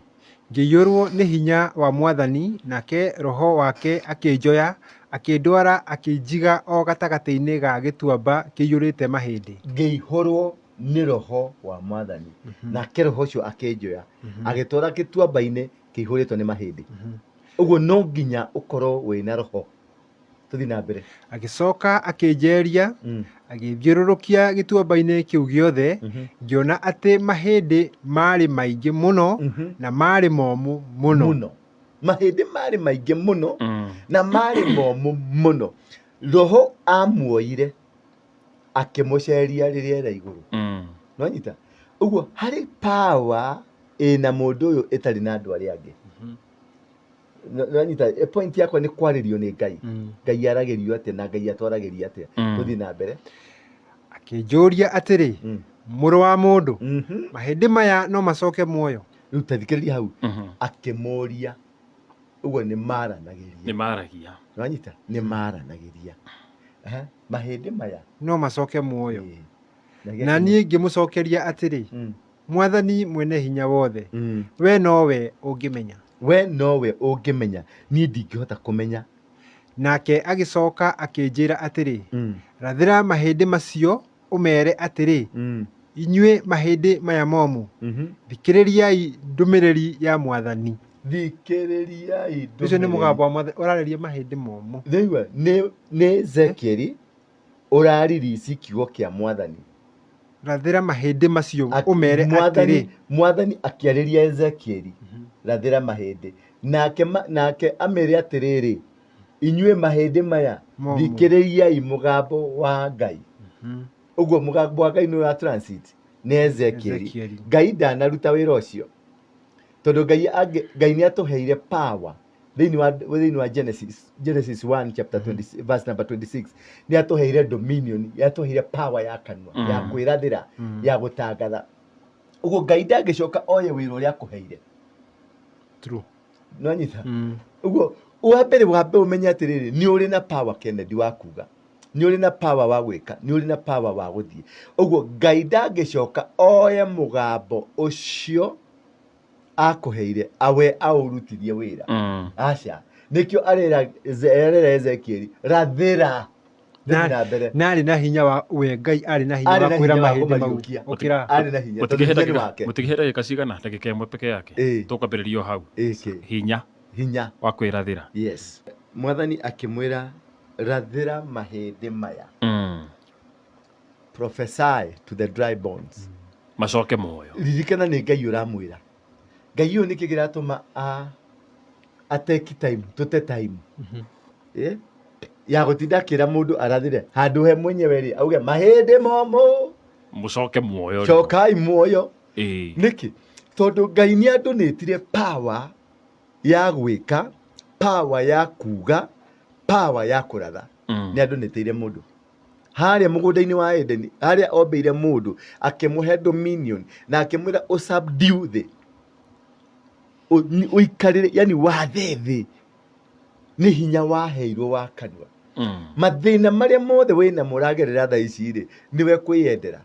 ngĩiyũrwo nĩ hinya wa Mwathani, nake Roho wake akĩnjoya, akĩndwara akĩnjiga o gatagatĩ-inĩ ga gĩtuamba kĩiyũrĩte mahĩndĩ. Ngĩihũrwo nĩ Roho wa Mwathani, nake Roho ũcio akĩnjoya, agĩtwara gĩtuamba-inĩ kĩihũrĩtwo nĩ mahĩndĩ. Ũguo no nginya ũkorwo wĩna Roho. Tũthiĩ na mbere. Agĩcoka akĩnjeeria, agĩthiũrũrũkia gĩtuamba-inĩ kĩu gĩothe, ngĩona atĩ mahĩndĩ maarĩ maingĩ mũno na maarĩ momũ mũno. Mũno. Mahĩndĩ maarĩ maingĩ mũno na maarĩ momũ mũno. Roho amuoire akĩmũceria rĩera igũrũ. Nĩwanyita? Ũguo harĩ power ĩna mũndũ ũyũ ĩtarĩ na andũ arĩa angĩ. Nĩwanyita? Point yakwa nĩ kwarĩrio nĩ Ngai. Ngai aragĩrio atĩa na Ngai atwaragĩria atĩa? Tũthiĩ na mbere. Akĩnjũria atĩrĩ, mũrũ wa mũndũ, mahĩndĩ maya no macoke muoyo? Rĩu ta thikĩrĩria hau. Akĩmũria. Ũguo nĩ maranagĩria. Nĩ maragia. Nĩwanyita? Nĩ maranagĩria. Mahĩndĩ maya no macoke muoyo. Na niĩ ngĩmũcokeria atĩrĩ, Mwathani Mwene-Hinya-Wothe, wee nowe ũngĩmenya. Wee nowe ũngĩmenya, niĩ ndingĩhota kũmenya. Nake agĩcoka akĩnjĩra atĩrĩ, Rathĩra mahĩndĩ macio ũmeere atĩrĩ, 'Inyuĩ mahĩndĩ maya momũ, thikĩrĩriai ndũmĩrĩri ya Mwathani. Thikĩrĩriai ndũmĩrĩri. Ũcio nĩ mũgambo wa Mwathani ũrarĩria mahĩndĩ momũ. Nĩwaigua? Nĩ Ezekieli ũraririci kiugo kĩa Mwathani. Rathĩra mahĩndĩ macio ũmeere atĩrĩ. Mwathani akĩarĩria Ezekieli, rathĩra mahĩndĩ. Nake, nake amere atĩrĩrĩ, inyuĩ mahĩndĩ maya, thikĩrĩriai mũgambo wa Ngai. Ũguo mũgambo wa Ngai nĩ ũra transit nĩ Ezekieli. Ngai ndanaruta wĩra ũcio. Tondũ Ngai, Ngai nĩ atũheire power thĩinĩ wa thĩinĩ wa Genesis Genesis 1 chapter 20 verse number 26 nĩ atũheire dominion nĩ atũheire power ya kanua ya kwĩrathĩra ya gũtangatha ũguo Ngai ndangĩcoka oye wĩra ũrĩa akũheire. True. Nĩwanyita? Ũguo wa mbere wambe ũmenye atĩrĩrĩ, nĩ ũrĩ na power Kennedy wa kuga, nĩ ũrĩ na power wa gwĩka, nĩ ũrĩ na power wa gũthiĩ. Ũguo Ngai ndangĩcoka oye mũgambo ũcio akũheire awe aũrutithie wĩra. Aca. Nĩkĩo arera arera Ezekieli, rathĩra. Thiĩ na mbere. Na arĩ na hinya wa we Ngai arĩ na hinya Arĩ wa na kwĩra hinya wa mahĩndĩ mau kũmariũkia. ũkĩra. Arĩ na hinya tondũ Mũtingĩhe hinya nĩ ndagĩka wake. mũtingĩhe ndagĩka cigana ndagĩka ĩmwe peke yake tũkwambĩrĩria o hau. Ĩkĩ. Hinya Hinya. wa kwĩrathĩra. Yes. Mwathani akĩmwĩra rathĩra mahĩndĩ maya. Prophesy to the dry bones. Macoke muoyo. Ririkana nĩ Ngai ũramwĩra. Ngai ũyũ nĩkĩ kĩratũma a a take time, tũte time. Eh? Ya gũtinda akĩra mũndũ arathĩre handũ he mwenyewe rĩ auge mahĩndĩ momũ Mũcoke muoyo. rĩ. Cokai muoyo. Nĩkĩ? Tondũ Ngai nĩ andonĩtire power ya gwĩka, power ya kuga, power ya kũratha. Nĩ andonĩtĩire mũndũ. Harĩa mũgũnda-inĩ wa Edeni, harĩa ombĩire mũndũ, akĩmũhe dominion na akĩmwĩra ũ subdue thĩ. Ũikarĩre, yani wathe thĩ. Nĩ hinya waheirwo wa kanua. Mathĩna marĩa mothe wĩnamo ũragerera thaa ici rĩ, nĩwe kwĩyendera.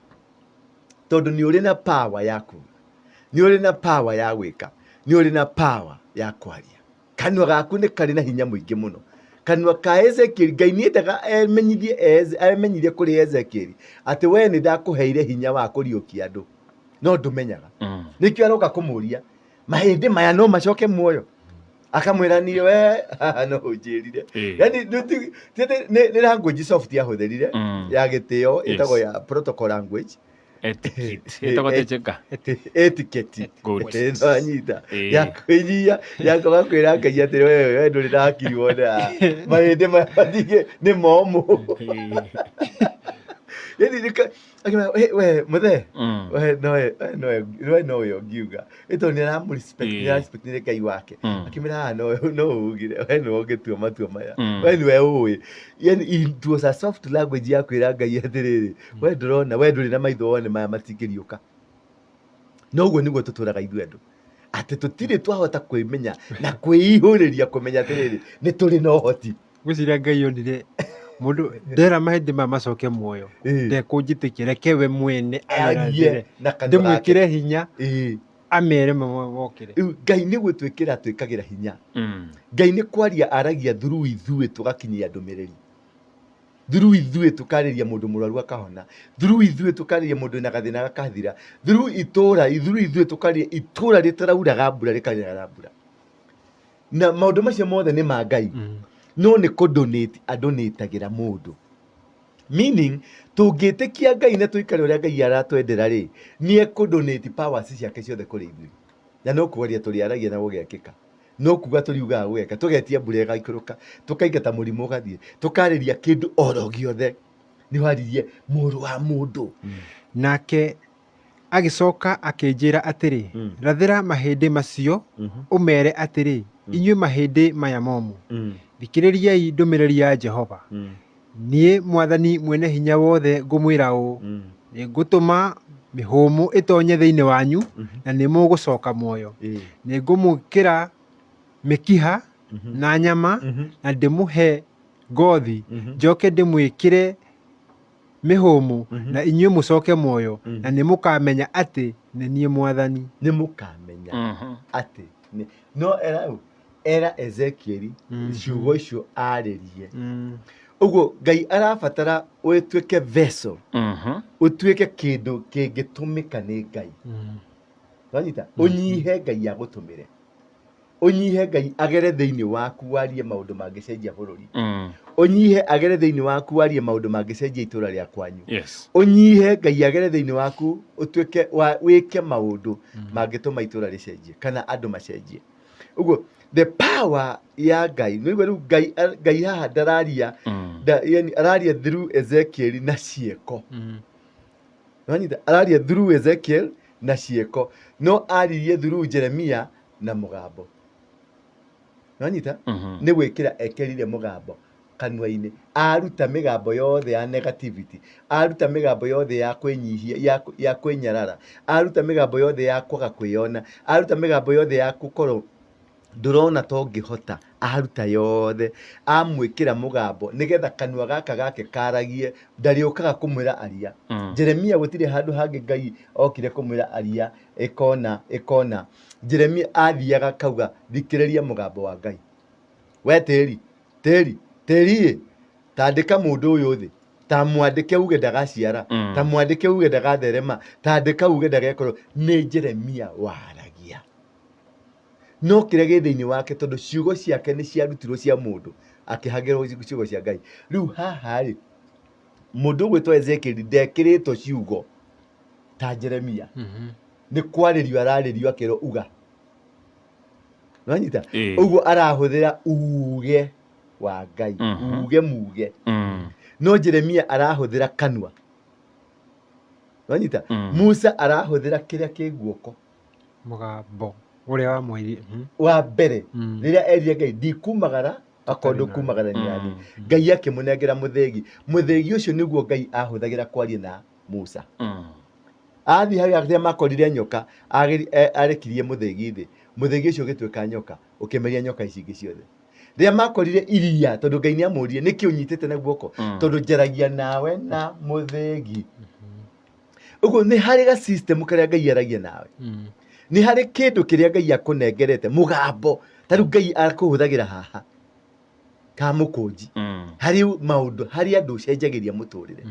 Tondũ nĩ ũrĩ na power ya kuga, nĩ ũrĩ na power ya gwĩka, nĩ ũrĩ na power ya kwaria. Kanua gaku nĩ karĩ na hinya mũingĩ mũno. Kanua ka Ezekiel, Ngai nĩ endaga emenyithie emenyithie kũrĩ Ezekiel atĩ we nĩ ndakũheire hinya wa kũriũkia andũ, no ndũmenyaga. Nĩkĩo aroka kũmũria, mahĩndĩ maya no macoke muoyo? Akamwĩra niĩ we no ũnjĩrire. Yani nĩ language soft yahũthĩrire ya gĩtĩo ĩtagwo ya protocol language. Etiquette. Ĩtagwo atĩa Njenga? Etiquette. Good. No anyita. Ya kwĩnyihia, ya kwaga kwĩra Ngai atĩ we ndũrĩ na hakiri wona. Mahĩndĩ maya matingĩ nĩ momũ. Yani nĩ akĩmwĩra, we mũthee, we nowe, we nowe, we nowe ũngiuga. Ĩ tondũ nĩ aramũ respect, nĩ ararespect nĩ Ngai wake. Akĩmwĩra, haha no ugire, we nĩwe ũngĩtua matua maya. We nĩwe ũĩ. Yani it was a soft language ya kwĩra Ngai atĩrĩrĩ, we ndũrona, we ndũrĩ na maitho wone maya matingĩriũka. No ũguo nĩguo tũtũraga ithuĩ andũ. Atĩ tũtirĩ twahota kwĩmenya na kwĩihũrĩria kũmenya atĩrĩrĩ, nĩ tũrĩ na ũhoti. Ngwĩciria Ngai onire mũndũ ndera mahĩndĩ maya macoke muoyo ndekũnjĩtĩkia, reke we mwene Arie arathĩre na kanua gake. ndĩmwĩkĩre hinya. Amere mokĩre. Rĩu Ngai nĩ gwĩtwĩkĩra atwĩkagĩra hinya. Ngai nĩ kwaria aragia through ithuĩ tũgakinyia ndũmĩrĩri. Through ithuĩ tũkarĩria mũndũ mũrwaru akahona. Through ithuĩ tũkarĩria mũndũ wĩna gathĩna gakathira. Through itũra, through ithuĩ tũkarĩria itũra rĩtarauraga mbura rĩkagĩa na mbura. Na maũndũ macio mothe nĩ ma Ngai. No nĩ kũ donate adonatagĩra mũndũ. Meaning, tũngĩtĩkia Ngai na tũikare ũrĩa Ngai aratwendera rĩ, nĩ ekũ donate powers ciake ciothe kũrĩ ithuĩ. Na no kwaria tũrĩaragia na gũgekĩka. No kuga tũriugaga gũgeka. Tũgetia mbura ĩgaikũrũka, tũkaingata mũrimũ ũgathiĩ, tũkarĩria kĩndũ oro gĩothe. Nĩ waririe mũrũ wa mũndũ. Nake Agĩcoka akĩnjĩra atĩrĩ, Rathĩra mahĩndĩ macio, ũmeere atĩrĩ, 'Inyuĩ mahĩndĩ maya momũ, thikĩrĩriai ndũmĩrĩri ya Jehova. Niĩ Mwathani Mwene-Hinya-Wothe ngũmwĩra ũũ, Nĩngũtũma mĩhũmũ ĩtoonye thĩinĩ wanyu, na nĩmũgũcooka muoyo. Nĩngũmwĩkĩra mĩkiha na nyama, na ndĩmũhe ngoothi, njooke ndĩmwĩkĩre mĩhũmũ, na inyuĩ mũcoke muoyo, na nĩmũkamenya atĩ nĩ niĩ Mwathani. Nĩ mũkamenya atĩ nĩ no era ũ era Ezekieli ciugo icio arĩrie. Ũguo Ngai arabatara ũtuĩke vessel, ũtuĩke kĩndũ kĩngĩtũmĩka nĩ Ngai. Wanyita? Ũnyihe Ngai agũtũmĩre. Ũnyihe Ngai agere thĩinĩ waku warie maũndũ mangĩcenjia bũrũri. Ũnyihe agere thĩinĩ waku warie maũndũ mangĩcenjia itũra rĩa kwanyu. Ũnyihe Ngai agere thĩinĩ waku ũtuĩke wa wĩke maũndũ mangĩtũma itũra rĩcenjie kana andũ macenjie. Ũguo the power ya Ngai nĩguo rĩu Ngai Ngai haha ndararia nda, yani araria through Ezekiel na ciĩko. Nĩwanyita? Araria through Ezekiel na ciĩko no aririe through Jeremia na mũgambo. Nĩwanyita? Nĩ gwĩkĩra ekĩrire mũgambo kanua-inĩ aruta mĩgambo yothe ya negativity, aruta mĩgambo yothe ya kwĩnyihia, ya kwĩnyarara, aruta mĩgambo yothe ya kwaga kwĩyona, aruta mĩgambo yothe ya gũkorwo ndũrona ta ũngĩhota, aruta yothe, amwĩkĩra mũgambo nĩgetha kanua gaka gake karagie, ndarĩũkaga kũmwĩra aria. Jeremia gũtirĩ handũ hangĩ Ngai okire kũmwĩra aria, ĩkona, ĩkona. Jeremia athiaga akauga thikĩrĩria mũgambo wa Ngai. We tĩri, tĩri, tĩri ĩ, tandĩka mũndũ ũyũ thĩ, ta mwandĩke uge ndagaciara, ta mwandĩke uge ndagatherema, tandĩka uge ndagekorwo. Nĩ Jeremia waragia. No kĩrĩa gĩ thĩinĩ wake tondũ ciugo ciake nĩ ciarutirwo cia mũndũ akĩhagĩrwo ciugo cia Ngai. Rĩu haha rĩ, mũndũ ũgwĩtwo Ezekiel ndekĩrĩtwo ciugo ta Jeremia. Nĩ kwarĩrio ararĩrio akĩrwo uga. Nĩwanyita? Ũguo arahũthĩra uge wa Ngai, uge muge. No Jeremia arahũthĩra kanua. Nĩwanyita? Musa arahũthĩra kĩrĩa kĩ guoko. Mũgambo ũrĩa wamwĩrire. Wa mbere, rĩrĩa erire Ngai ndikumagara akorwo ndũkumagara nĩ niĩ. Ngai akĩmũnengera mũthĩgi. Mũthĩgi ũcio nĩguo Ngai ahũthagĩra kwaria na Musa. Athiĩ harĩa rĩrĩa makorire nyoka, arekirie mũthĩgi thĩ. Mũthĩgi ũcio ũgĩtuĩka nyoka, ũkĩmeria nyoka ici ingĩ ciothe. Rĩrĩa makorire iria, tondũ Ngai nĩ amũririe, nĩkĩ ũnyitĩte na guoko? Tondũ njaragia nawe na mũthĩgi. Ũguo nĩ harĩ ga system karĩa Ngai aragia nawe. Nĩ harĩ kĩndũ kĩrĩa Ngai akũnengerete, mũgambo. Ta rĩu Ngai akũhũthagĩra haha, ka mũkũnji. Harĩ maũndũ, harĩ andũ ũcenjagĩria mũtũrĩre.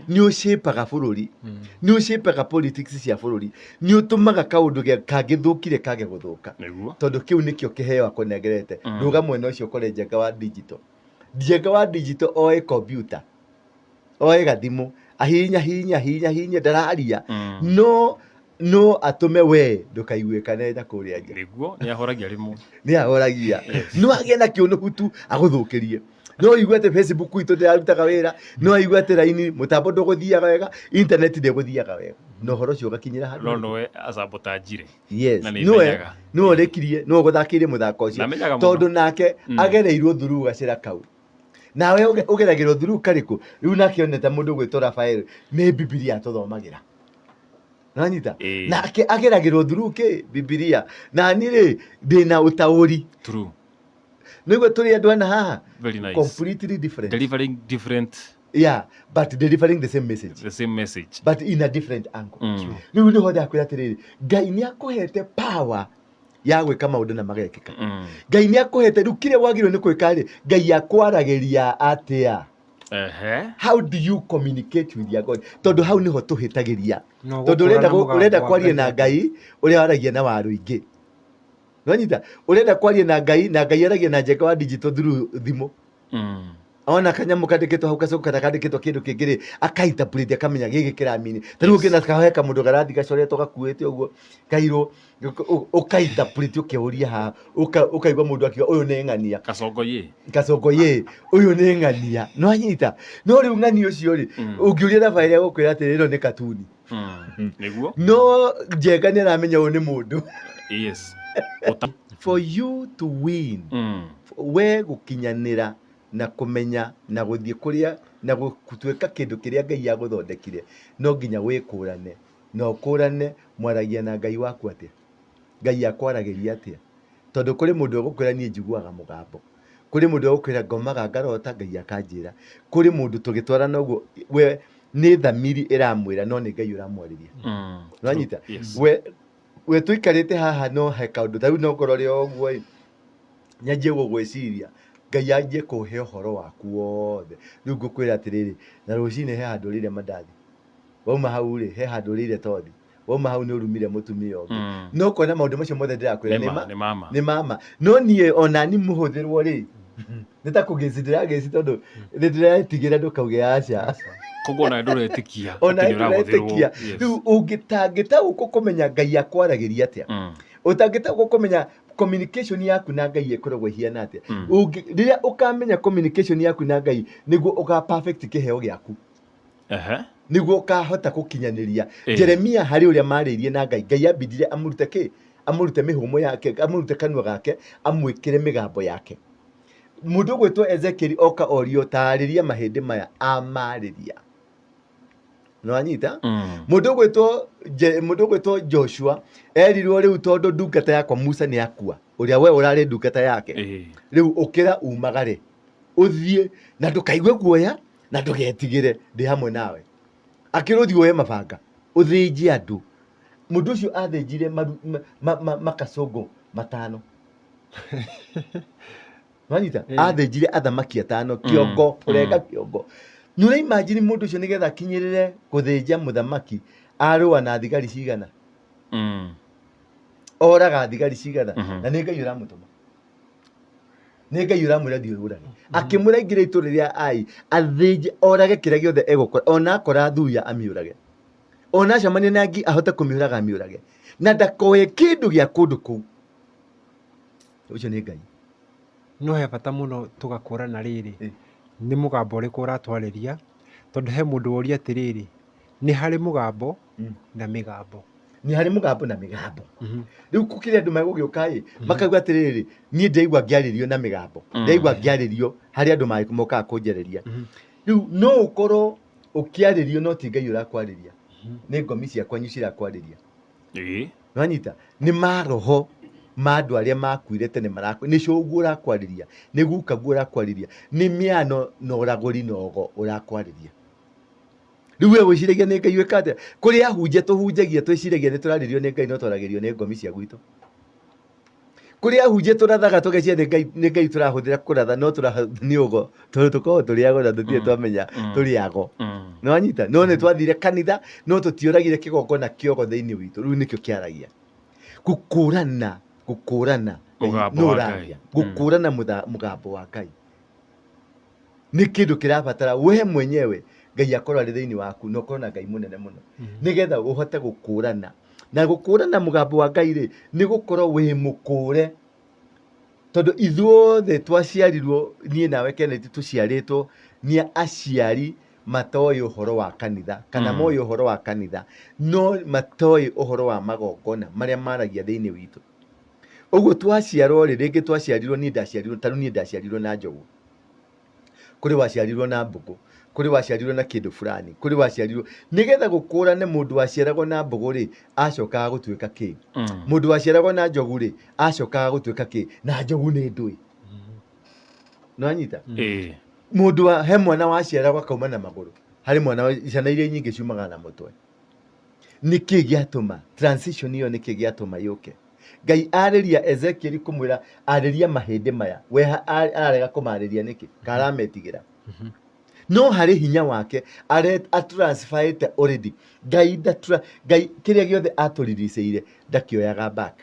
Nĩ ũcĩpaga bũrũri. Nĩ ũcĩpaga politics cia bũrũri. Nĩ ũtũmaga kaũndũ kangĩthũkire kage gũthũka. Tondũ kĩu nĩkĩo kĩheo akũnengerete. Rũga mwena ũcio ũkore Njenga wa digital. Njenga wa digital oĩ computer. Oe gathimũ ahihinya hihinya hihinya hihinya ndararia no no atũme we ndũkaiguĩkane na kũrĩa nja. Nĩguo, nĩ ahoragia rĩmwe. Nĩ ahoragia. No agĩe na kĩũnũhu tu agũthũkĩrie. No ũigue atĩ Facebook itũ ndĩrarutaga wĩra, no aigue atĩ raini mũtambo ndũgũthiaga wega, internet ndĩgũthiaga wega. Na ũhoro ũcio ũgakinyĩra handũ. No nowe asabotajire. Yes. Na nĩ Nĩwe menyaga. nĩwe ũrĩkirie, nĩwe ũgũthakĩire mũthako ũcio. Namenyaga mũno. Tondũ nake agereirwo through gacĩra kau. Nawe ũgeragĩrwo through karĩkũ? Rĩu nake onete mũndũ ũgwĩtwo Rafael nĩ Bibilia atũthomagĩra. Nanyita? Nake ageragĩrwo through kĩ? Bibilia. Na niĩ rĩ, ndĩna ũtaũri. True. Nĩguo tũrĩ andũ ana haha. Very nice. Completely different. Delivering different Yeah, but delivering the same message. The same message. But in a different angle. Rĩu nĩho ndakwĩra atĩrĩrĩ, Ngai nĩ akũhete power ya gwĩka maũndũ na magekĩka. Ngai nĩ akũhete, rĩu kĩrĩa wagĩrĩirwo nĩ gwĩka rĩ, Ngai akwaragĩria atĩa? How do you communicate with your God? Tondũ hau nĩho tũhĩtagĩria. No Tondũ gũkũrana ũrenda mũgambo ũrenda wa kwaria Ngai na atĩa? Ngai ũrĩa waragia na warũingĩ. Nĩwanyita? Ũrenda kwaria na Ngai na Ngai aragia na Njenga wa digital through thimũ. Ona kanyamũ kandĩkĩtwo hau gacũkũ kana kandĩkĩtwo kĩndũ kĩngĩ rĩ, akainterpret akamenya gĩkĩ kĩramini. Ta rĩu ũngĩona kahe kamũndũ garathiĩ gacoretwo gakuĩte ũguo kairũ, ũkainterpret ũkeuria haha, ũkaigua mũndũ akiuga ũyũ nĩ ng'ania. Kacongo yĩ. Kacongo yĩ, ũyũ nĩ ng'ania. Nĩwanyita? No rĩu ng'ania ũcio rĩ, ũngĩũria thabarĩ egũkwĩra atĩrĩ, ĩno nĩ katuni. Nĩguo? No Njenga nĩ aramenya ũyũ nĩ mũndũ. Yes. For you to win, we gũkinyanĩra na kũmenya na gũthiĩ kũrĩa na gũtuĩka kĩndũ kĩrĩa Ngai agũthondekire, no nginya wĩkũrane. Na ũkũrane mwaragia na Ngai waku atĩa? Ngai akwaragĩria atĩa? Tondũ kũrĩ mũndũ ũgũkwĩra niĩ njiguaga mũgambo. Kũrĩ mũndũ ũgũkwĩra ngomaga ngarota Ngai akanjĩra. Kũrĩ mũndũ tũgĩtwarana ũguo we nĩ thamiri ĩramwĩra no nĩ Ngai ũramwarĩria. Nĩwanyita? Yes. We tũikarĩte haha no he kaũndũ ta rĩu no ngorwo rĩ o ũguo ĩ, nyanjie gũgwĩciria Ngai anjie kũhe ũhoro waku wothe. Rĩu ngũkwĩra atĩrĩrĩ, na rũcinĩ he handũ ũrĩire mandathi, wauma hau rĩ, he handũ ũrĩire tothi, wauma hau nĩ ũrumire mũtumia ũngĩ. No ũkona maũndũ macio mothe ndĩrakwĩra Nĩ ma, nĩ mama. nĩ mama. No niĩ ona ni mũhũthĩrwo rĩ, nĩ ta kũgĩci ndĩragĩci tondũ nĩ ndĩretigĩra ndũkauge aca. Koguo ona ndũretĩkia Ona atĩ nĩ ũrahũthĩrwo. ndũretĩkia. Rĩu ũngĩtangĩtaũkwo kũmenya Ngai akwaragĩria atĩa, ũtangĩtaũkwo kũmenya communication yaku na Ngai ĩkoragwo ĩhiana atĩa. Rĩrĩa ũkamenya communication yaku na Ngai, nĩguo ũka perfect kĩheo gĩaku. Nĩguo ũkahota gũkinyanĩria. Jeremia harĩ ũrĩa marĩirie na Ngai, Ngai ambindire amũrute kĩ? Amũrute mĩhũmũ yake, amũrute kanua gake, amwĩkĩre mĩgambo yake. Mũndũ ũgwĩtwo Ezekiel oka orio taarĩria mahĩndĩ maya, amarĩria. Nĩwanyita? Mũndũ ũgwĩtwo mũndũ ũgwĩtwo Joshua erirwo rĩu tondũ ndungata yakwa Musa nĩ akua, ũrĩa we ũrarĩ ndungata yake. Rĩu ũkĩra umagare, ũthiĩ na ndũkaigue guoya na ndũgetigĩre, ndĩ hamwe nawe. Akĩrwo ũthiĩ woe mabanga, ũthĩnje andũ. Mũndũ ũcio athĩnjire makacũngũ matano. Nwanyita? Athĩnjire athamaki atano, kĩongo, kũrenga kĩongo. Nĩ ũra imagine mũndũ ũcio nĩgetha akinyĩrĩre gũthĩnja mũthamaki, arũa na thigari cigana? Oraga thigari cigana? Na nĩ Ngai ũramũtũma. Nĩ Ngai ũramwĩra thiĩ ũrage. Akĩmwĩra aingĩre itũũra rĩa Ai, athĩnje, orage kĩrĩa gĩothe egũkora, ona akora thuya amĩũrage. Ona acemania na ngi ahote kũmĩũraga amĩũrage. Na ndakoe kĩndũ gĩa kũndũ kũu. Ũcio nĩ Ngai. No he bata mũno tũgakũrana rĩrĩ, nĩ mũgambo ũrĩkũ ũratwarĩria, tondũ he mũndũ woria atĩrĩrĩ, nĩ harĩ mũgambo na mĩgambo. Nĩ harĩ mũgambo na mĩgambo. Rĩu kũkĩrĩ andũ megũgĩũka ĩ, makauga atĩrĩrĩ, niĩ ndĩraigua ngĩarĩrio na mĩgambo. Ndĩraigua ngĩarĩrio harĩ andũ mokaga kũnjarĩria. Rĩu no ũkorwo ũkĩarĩrio no ti Ngai ũrakwarĩria. Nĩ ngomi cia kwanyu cirakwarĩria. Nwanyita? Nĩ maroho ma andũ arĩa makuire tene marakwa, nĩ cũguo ũrakwarĩria, nĩ gukaguo ũrakwarĩria, nĩ mĩano na ũragũri na ũgo ũrakwarĩria. Rĩu we wĩciragia nĩ Ngai wĩka atĩa? Kũrĩ ahunjia tũhunjagia twĩciragia nĩ tũrarĩrio nĩ Ngai no twaragĩrio nĩ ngomi cia gwitũ. Kũrĩ ahunjia tũrathaga tũgeciria nĩ Ngai, nĩ Ngai tũrahũthĩra kũratha no nĩ ũgo, tondũ tũkoragwo tũrĩ ago na tũtirĩ twamenya tũrĩ ago. Nĩwanyita? No nĩ twathire kanitha no tũtioragire kĩgongona kĩogo thĩinĩ witũ, rĩu nĩkĩo kĩaragia. Gũkũrana, gũkũrana, Mũgambo nũ wa ũraria. Ngai. Gũkũrana mũgambo wa Ngai. Nĩ kĩndũ kĩrabatara we mwenyewe Ngai akorwo arĩ thĩinĩ waku na ũkorwo na Ngai mũnene mũno. Nĩgetha ũhote gũkũrana. Na gũkũrana mũgambo wa Ngai rĩ, nĩ gũkorwo wĩ mũkũre. Tondũ ithuothe twaciarirwo, niĩ nawe Kenneth tũciarĩtwo nĩ aciari matoĩ ũhoro wa kanitha, kana moĩ ũhoro wa kanitha, no matoĩ ũhoro wa magongona marĩa maragia thĩinĩ witũ. Ũguo twaciarwo rĩ, rĩngĩ twaciarirwo, niĩ ndaciarirwo, ta rĩu niĩ ndaciarirwo na njogu. Kũrĩ waciarirwo na mbũkũ, kũrĩ waciarirwo na kĩndũ fulani, kũrĩ waciarirwo, nĩgetha gũkũrane mũndũ waciaragwo na mbũgũ rĩ, acokaga gũtuĩka kĩ? Mũndũ waciaragwo na njogu rĩ, acokaga gũtuĩka kĩ? Na njogu nĩ ndũĩ. Nĩwanyita? Mũndũ wa he mwana waciaragwo akauma na magũrũ, harĩ mwana ciana iria nyingĩ ciumaga na mũtwe. Nĩkĩ gĩatũma transition ĩyo? Nĩkĩ gĩatũma yũke? Ngai arĩria Ezekiel kũmwĩra arĩria mahĩndĩ maya, we ararega kũmarĩria nĩkĩ? Karametigĩra? No harĩ hinya wake atransferĩte already. Ngai ndatura Ngai kĩrĩa gĩothe atũriricĩire ndakĩoyaga back.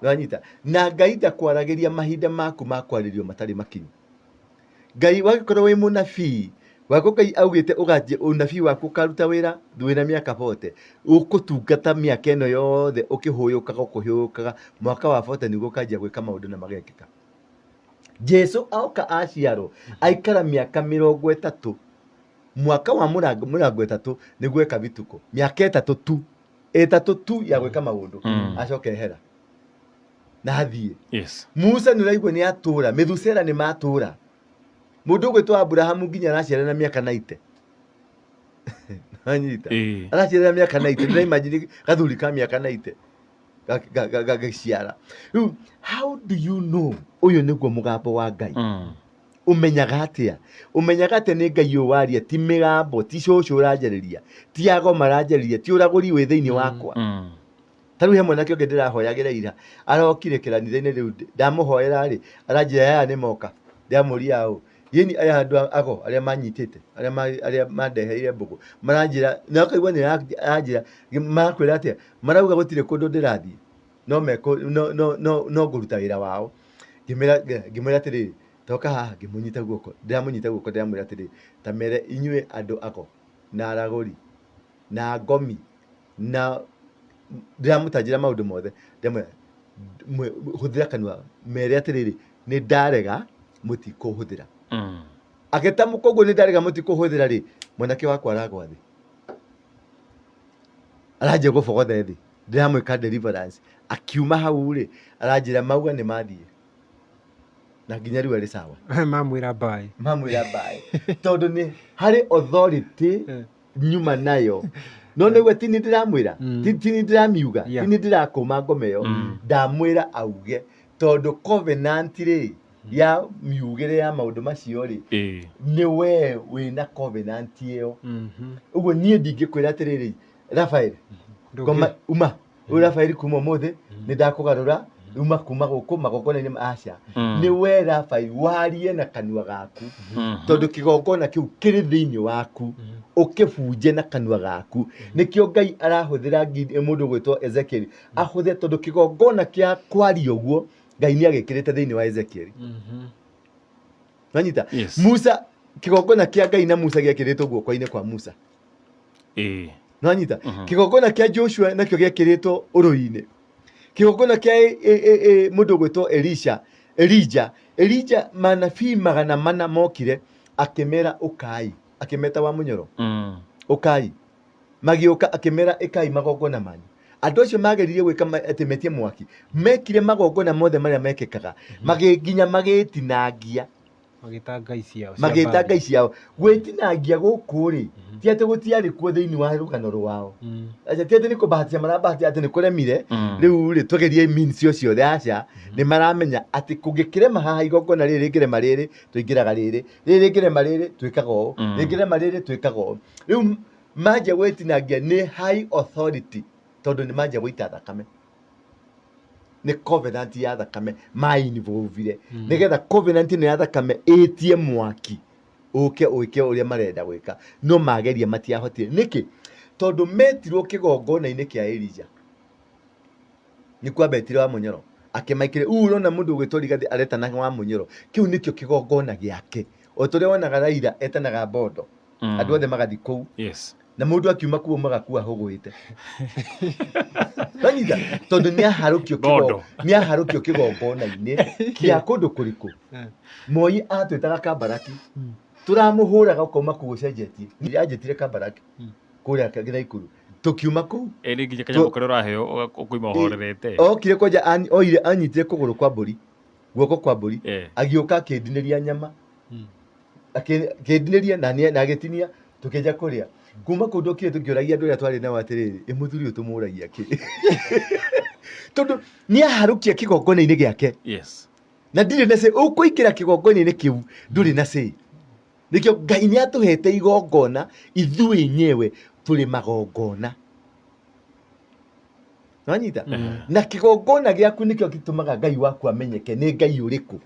Nĩwanyita? Na Ngai ndakwaragĩria mahinda maku ma kwarĩrio matarĩ makinyu. Ngai wagĩkorwo wĩ mũnabii wako, Ngai augĩte ũganjie ũnabii waku, ũkaruta wĩra wĩna mĩaka 40, ũkũtungata mĩaka ĩno yothe ũkĩhũyũkaga ũkĩhũyũkaga, mwaka wa 40 nĩguo ũkanjia gwĩka maũndũ na magekĩka. Jesu oka aciarwo aikara mĩaka 30, mwaka wa 30 nĩguo eka bituko, mĩaka 3 tu, 3 tu ya gwĩka maũndũ. Acoke ehera na athiĩ. Musa nĩ ũraigua nĩ atũra, Methusela nĩ matũra, mũndũ ũgwĩtwo Abrahamu nginya araciara na mĩaka 90. Anyita? Ĩĩ. Araciara na mĩaka 90. Ndĩra imagine gathuri ka mĩaka 90 gagĩciara. Rĩu how do you know ũyũ nĩguo mũgambo wa Ngai? Ũmenyaga atĩa? Ũmenyaga atĩa nĩ Ngai ũyũ waria, ti mĩgambo, ti cũcũ ũranjarĩria, ti ago maranjarĩria, ti ũragũri wĩ thĩinĩ wakwa? Ta rĩu he mwanake ũngĩ ndĩrahoyagĩra ira, arokire kĩranitha-inĩ. Rĩu ndamũhoera rĩ, aranjĩra aya nĩ moka. Ndamũria ũ yeni aya andũ ago arĩa manyitĩte, arĩa mandeheire mbũgũ, maranjĩra na ũkaigua nĩ aranjĩra, marakwĩra atĩa? Marauga gũtirĩ kũndũ ndĩrathiĩ, no mekũ no no no no ngũruta wĩra wao. Ngĩmwĩra atĩrĩrĩ, toka haha. Ngĩmũnyita guoko, ndĩramũnyita guoko, ndĩramwĩra atĩrĩrĩ, ta mere inyuĩ andũ ago na aragũri na ngomi, na ndĩramũtanjĩra maũndũ mothe. Ndĩramwĩra, hũthĩra kanua, mere atĩrĩrĩ, nĩ ndarega, mũtikũhũthĩra. Agĩtamũka ũguo, nĩ ndarega, mũtikũhũthĩra rĩ, mwanake wakwa aragwa thĩ, aranjia gũbogothe thĩ. Ndĩramwĩka deliverance, akiuma hau rĩ, aranjĩra mauga nĩ mathiĩ, na nginya rĩu arĩ sawa. Mamwĩra bye. Mamwĩra bye, tondũ nĩ harĩ authority nyuma nayo. No nĩguo ti nĩ ndĩramwĩra, ti nĩ ndĩramiuga, ti nĩ ndĩrakũma ngoma ĩyo. Ndamwĩra auge tondũ covenant rĩ, ya miugĩre ya maũndũ macio rĩ, nĩ we wĩna covenant ĩyo. Ũguo niĩ ndingĩkwĩra atĩrĩrĩ, Rafael, ngoma uma ũyũ, Rafael, kuma ũmũthĩ nĩ ndakũgarũra, uma kuma gũkũ magongona-inĩ aca. Nĩ we Rafael warie na kanua gaku, tondũ kĩgongona kĩu kĩrĩ thĩinĩ waku, ũkĩbunje na kanua gaku. Nĩkĩo Ngai arahũthĩra mũndũ ũgwĩtwo Ezekiel ahũthĩre, tondũ kĩgongona kĩa kwaria ũguo Ngai nĩ agĩkĩrĩte thĩinĩ wa Ezekiel. Nanyita? Yes. Musa, kĩgongona kĩa Ngai na Musa gĩekĩrĩtwo guoko-inĩ kwa Musa. Nanyita? Kĩgongona kĩa Joshua nakĩo gĩekĩrĩtwo ũrũi-inĩ. Kĩgongona kĩa mũndũ ũgwĩtwo Elisha, Elija, Elija, manabii 400 mokire, akĩmera ũkai, akĩmeta wa mũnyoro, ũkai. Magĩũka, akĩmera ĩkai magongona manyu. Andũ acio mageririe gwĩka atĩ metie mwaki, mekire magongona mothe marĩa mekĩkaga, nginya magĩtinangia. Magĩta ngai ciao cia Magĩta Baali. ngai ciao. Gwĩtinangia gũkũ rĩ, ti atĩ gũtiarĩ kuo thĩinĩ wa rũgano rwao. Aca, ti atĩ nĩ kũbahatia marabahatia atĩ nĩ kũremire, rĩu rĩ tũgerie means cio ciothe. Aca, nĩ maramenya atĩ kũngĩkĩrema haha, igongona rĩrĩ rĩngĩrema rĩrĩ, tũingĩraga rĩrĩ, rĩrĩ rĩngĩrema rĩrĩ, twĩkaga ũũ, rĩngĩrema rĩrĩ, twĩkaga ũũ. Rĩu manjia gwĩtinangia nĩ high authority, tondũ nĩ manjia gũita thakame, nĩ covenant ya thakame ma involvire, nĩgetha covenant ĩno ya thakame ĩtie mwaki ũke ũke ũrĩa marenda gwĩka. No mageria matiahotire. Nĩkĩ? Tondũ metirwo kĩgongona-inĩ kĩa Elija, nĩkuo ambetire wa mũnyoro akĩmaikĩria. Rĩu ũrona mũndũ ũgwĩtwo Rigathĩ aretana wa mũnyoro, kĩu nĩkĩo kĩgongona gĩake. O ta ũrĩa wonaga Raila etanaga Bondo, andũ othe magathiĩ kũu. Na mũndũ akiuma kũu magakua hũgũĩte. Wanyita? Tondũ nĩ aharũkio Bondo. Nĩ aharũkio kĩgongona-inĩ kĩa kũndũ kũrĩkũ. Moi atwĩtaga Kabaraki, tũramũhũraga ũkauma kũu ũcenjetie. Anjĩtire Kabaraki kũrĩa Naikuru, tũkiuma kũu. Ĩ nĩ nginya kanyamũ karĩa ũraheo ũkoima ũhorerete. Okire kwanja oire anyitire kũgũrũ kwa mbũri, guoko kwa mbũri. Agĩũka akĩndinĩria nyama, akĩndinĩria na agĩtinia, tũkĩanjia kũrĩa. Kuma kũu ndokire tũkĩũragia andũ arĩa twarĩ nao atĩrĩrĩ, ĩ mũthuri ũyũ tũmũragia kĩ? Tondũ nĩ aharũkia kĩgongona-inĩ gĩake. Na ndirĩ na say. Ũkũingĩra kĩgongona-inĩ kĩu ndũrĩ na say. Nĩkĩo Ngai nĩ atũhete igongona, ithuĩ enyewe tũrĩ magongona. Nwanyita? Na kĩgongona gĩaku nĩkĩo gĩtũmaga Ngai waku amenyeke nĩ Ngai ũrĩkũ.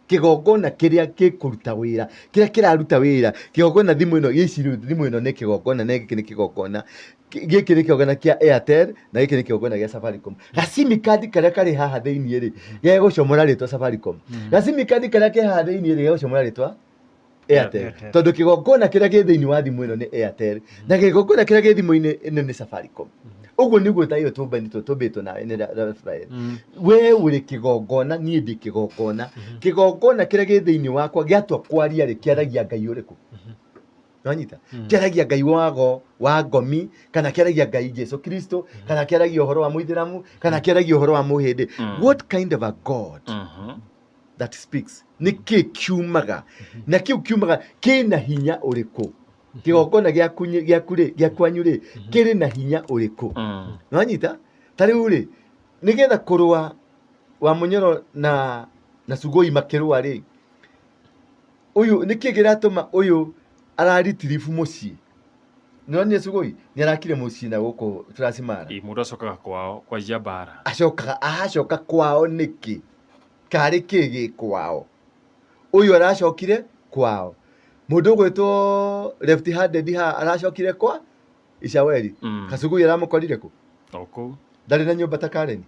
Kĩgongona kĩrĩa gĩkũruta wĩra, kĩrĩa kĩraruta wĩra, kĩgongona thimũ ĩno, ici rĩu thimũ ĩno nĩ kĩgongona na gĩkĩ nĩ kĩgongona. Gĩkĩ nĩ kĩgongona kĩa Airtel na gĩkĩ nĩ kĩgongona gĩa Safaricom. Gacimi kandi karĩa karĩ haha thĩiniĩ rĩ, gegũcomora rĩtwa Safaricom. Gacimi kandi karĩa ke haha thĩiniĩ rĩ, gegũcomora rĩtwa Airtel. Airtel. Tondũ kĩgongona kĩrĩa gĩ thĩinĩ wa thimũ ĩno nĩ Airtel na kĩgongona kĩrĩa gĩ thimũ-inĩ ĩno nĩ Safaricom. Ũguo nĩguo ta ĩyo tũmbanĩtwo tũmbĩtwo nawe nĩ Rafael. We ũrĩ kĩgongona, niĩ ndĩ kĩgongona. Kĩgongona kĩrĩa gĩ thĩinĩ wakwa gĩatua kwaria rĩ, kĩaragia Ngai ũrĩkũ? Nwanyita? Kĩaragia Ngai wago wa ngomi kana kĩaragia Ngai Jesu Kristo kana kĩaragia ũhoro wa mũithĩramu kana kĩaragia ũhoro wa mũhĩndĩ. What kind of a God that speaks? Nĩ kĩ kiumaga? Na kĩu kiumaga kĩna hinya ũrĩkũ? Kĩgongona gĩaku gĩaku rĩ, gĩa kwanyu rĩ, kĩrĩ na hinya ũrĩkũ? Nwanyita? Ta rĩu rĩ, nĩgetha kũrũa wa Mũnyoro na Sugoi makĩrũa rĩ, ũyũ nĩkĩ kĩratũma ũyũ araritiribu mũciĩ? Nĩwonire Sugoi nĩ arakire mũciĩ na gũkũ Transmara. Ĩ, mũndũ acokaga kwao kwanjia mbara. Acokaga aracoka kwao nĩkĩ? Karĩ kĩ gĩ kwao? Ũyũ aracokire kwao. Mũndũ ũgwĩtwo left handed haha aracokire kwa Icaweri. Kasugui aramũkorire kũ? O kũu. Ndarĩ na nyũmba ta Karen.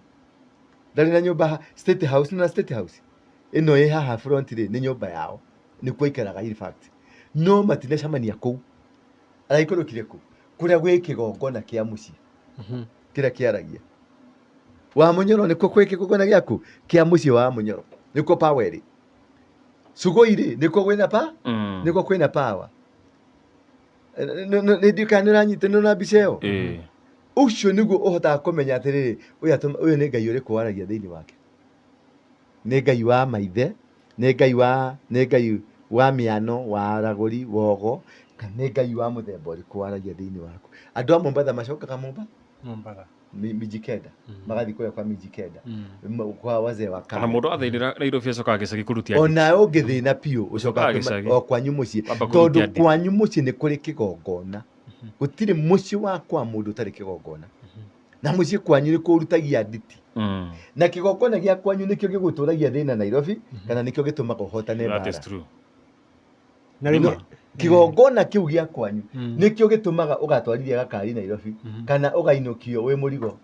Ndarĩ na nyũmba State House na State House. Ĩno ĩ haha front rĩ nĩ nyũmba yao. Nĩkuo aikaraga in fact. No matinacemania kũu. Araikũrũkire kũ? Kũrĩa gwĩ kĩgongona kĩa mũciĩ. Kĩrĩa kĩaragia. Wa Mũnyoro nĩkuo kwĩ kĩgongona gĩaku kĩa mũciĩ wa Mũnyoro. Nĩkuo power ĩrĩ. Sugoi rĩ nĩkuo kwĩna pa? Nĩkuo kwĩna power. Nĩ ndiũĩ kana nĩ ũranyita nĩ ũrona mbica ĩyo? Ũcio nĩguo ũhotaga kũmenya atĩrĩrĩ, ũyũ nĩ Ngai ũrĩkũ waragia thĩinĩ wake. Nĩ Ngai wa maithe, nĩ Ngai wa, nĩ Ngai wa mĩano, wa aragũri, wa ũgo, kana nĩ Ngai wa mũthemba ũrĩkũ waragia thĩinĩ waku. Andũ a Mombatha macokaga Mombatha? Mombatha. Mijikenda. Magathiĩ kũrĩa kwa Mijikenda. Kwa wazee wa Ona kale. mũndũ athĩnĩra Nairobi acokaga gĩcagi kũrutia Ona ũngĩthĩna biũ ũcokaga Ũcokaga gĩcagi. o kwanyu mũciĩ. Wamba kũrutia Tondũ nditi. kwanyu mũciĩ nĩ kũrĩ kĩgongona. Gũtirĩ mũciĩ wa kwa mũndũ ũtarĩ kĩgongona. Na mũciĩ kwanyu nĩ kũrutagia nditi. Na kĩgongona gĩa kwanyu nĩkĩo gĩgũtũragia thĩna Nairobi, kana nĩkĩo gĩtũmaga ũhotane That is mbara. true. Na rĩu No, kĩgongona kĩu gĩa kwanyu nĩkĩo gĩtũmaga ũgatwarithia gakari Nairobi kana ũgainũkio wĩ mũrigo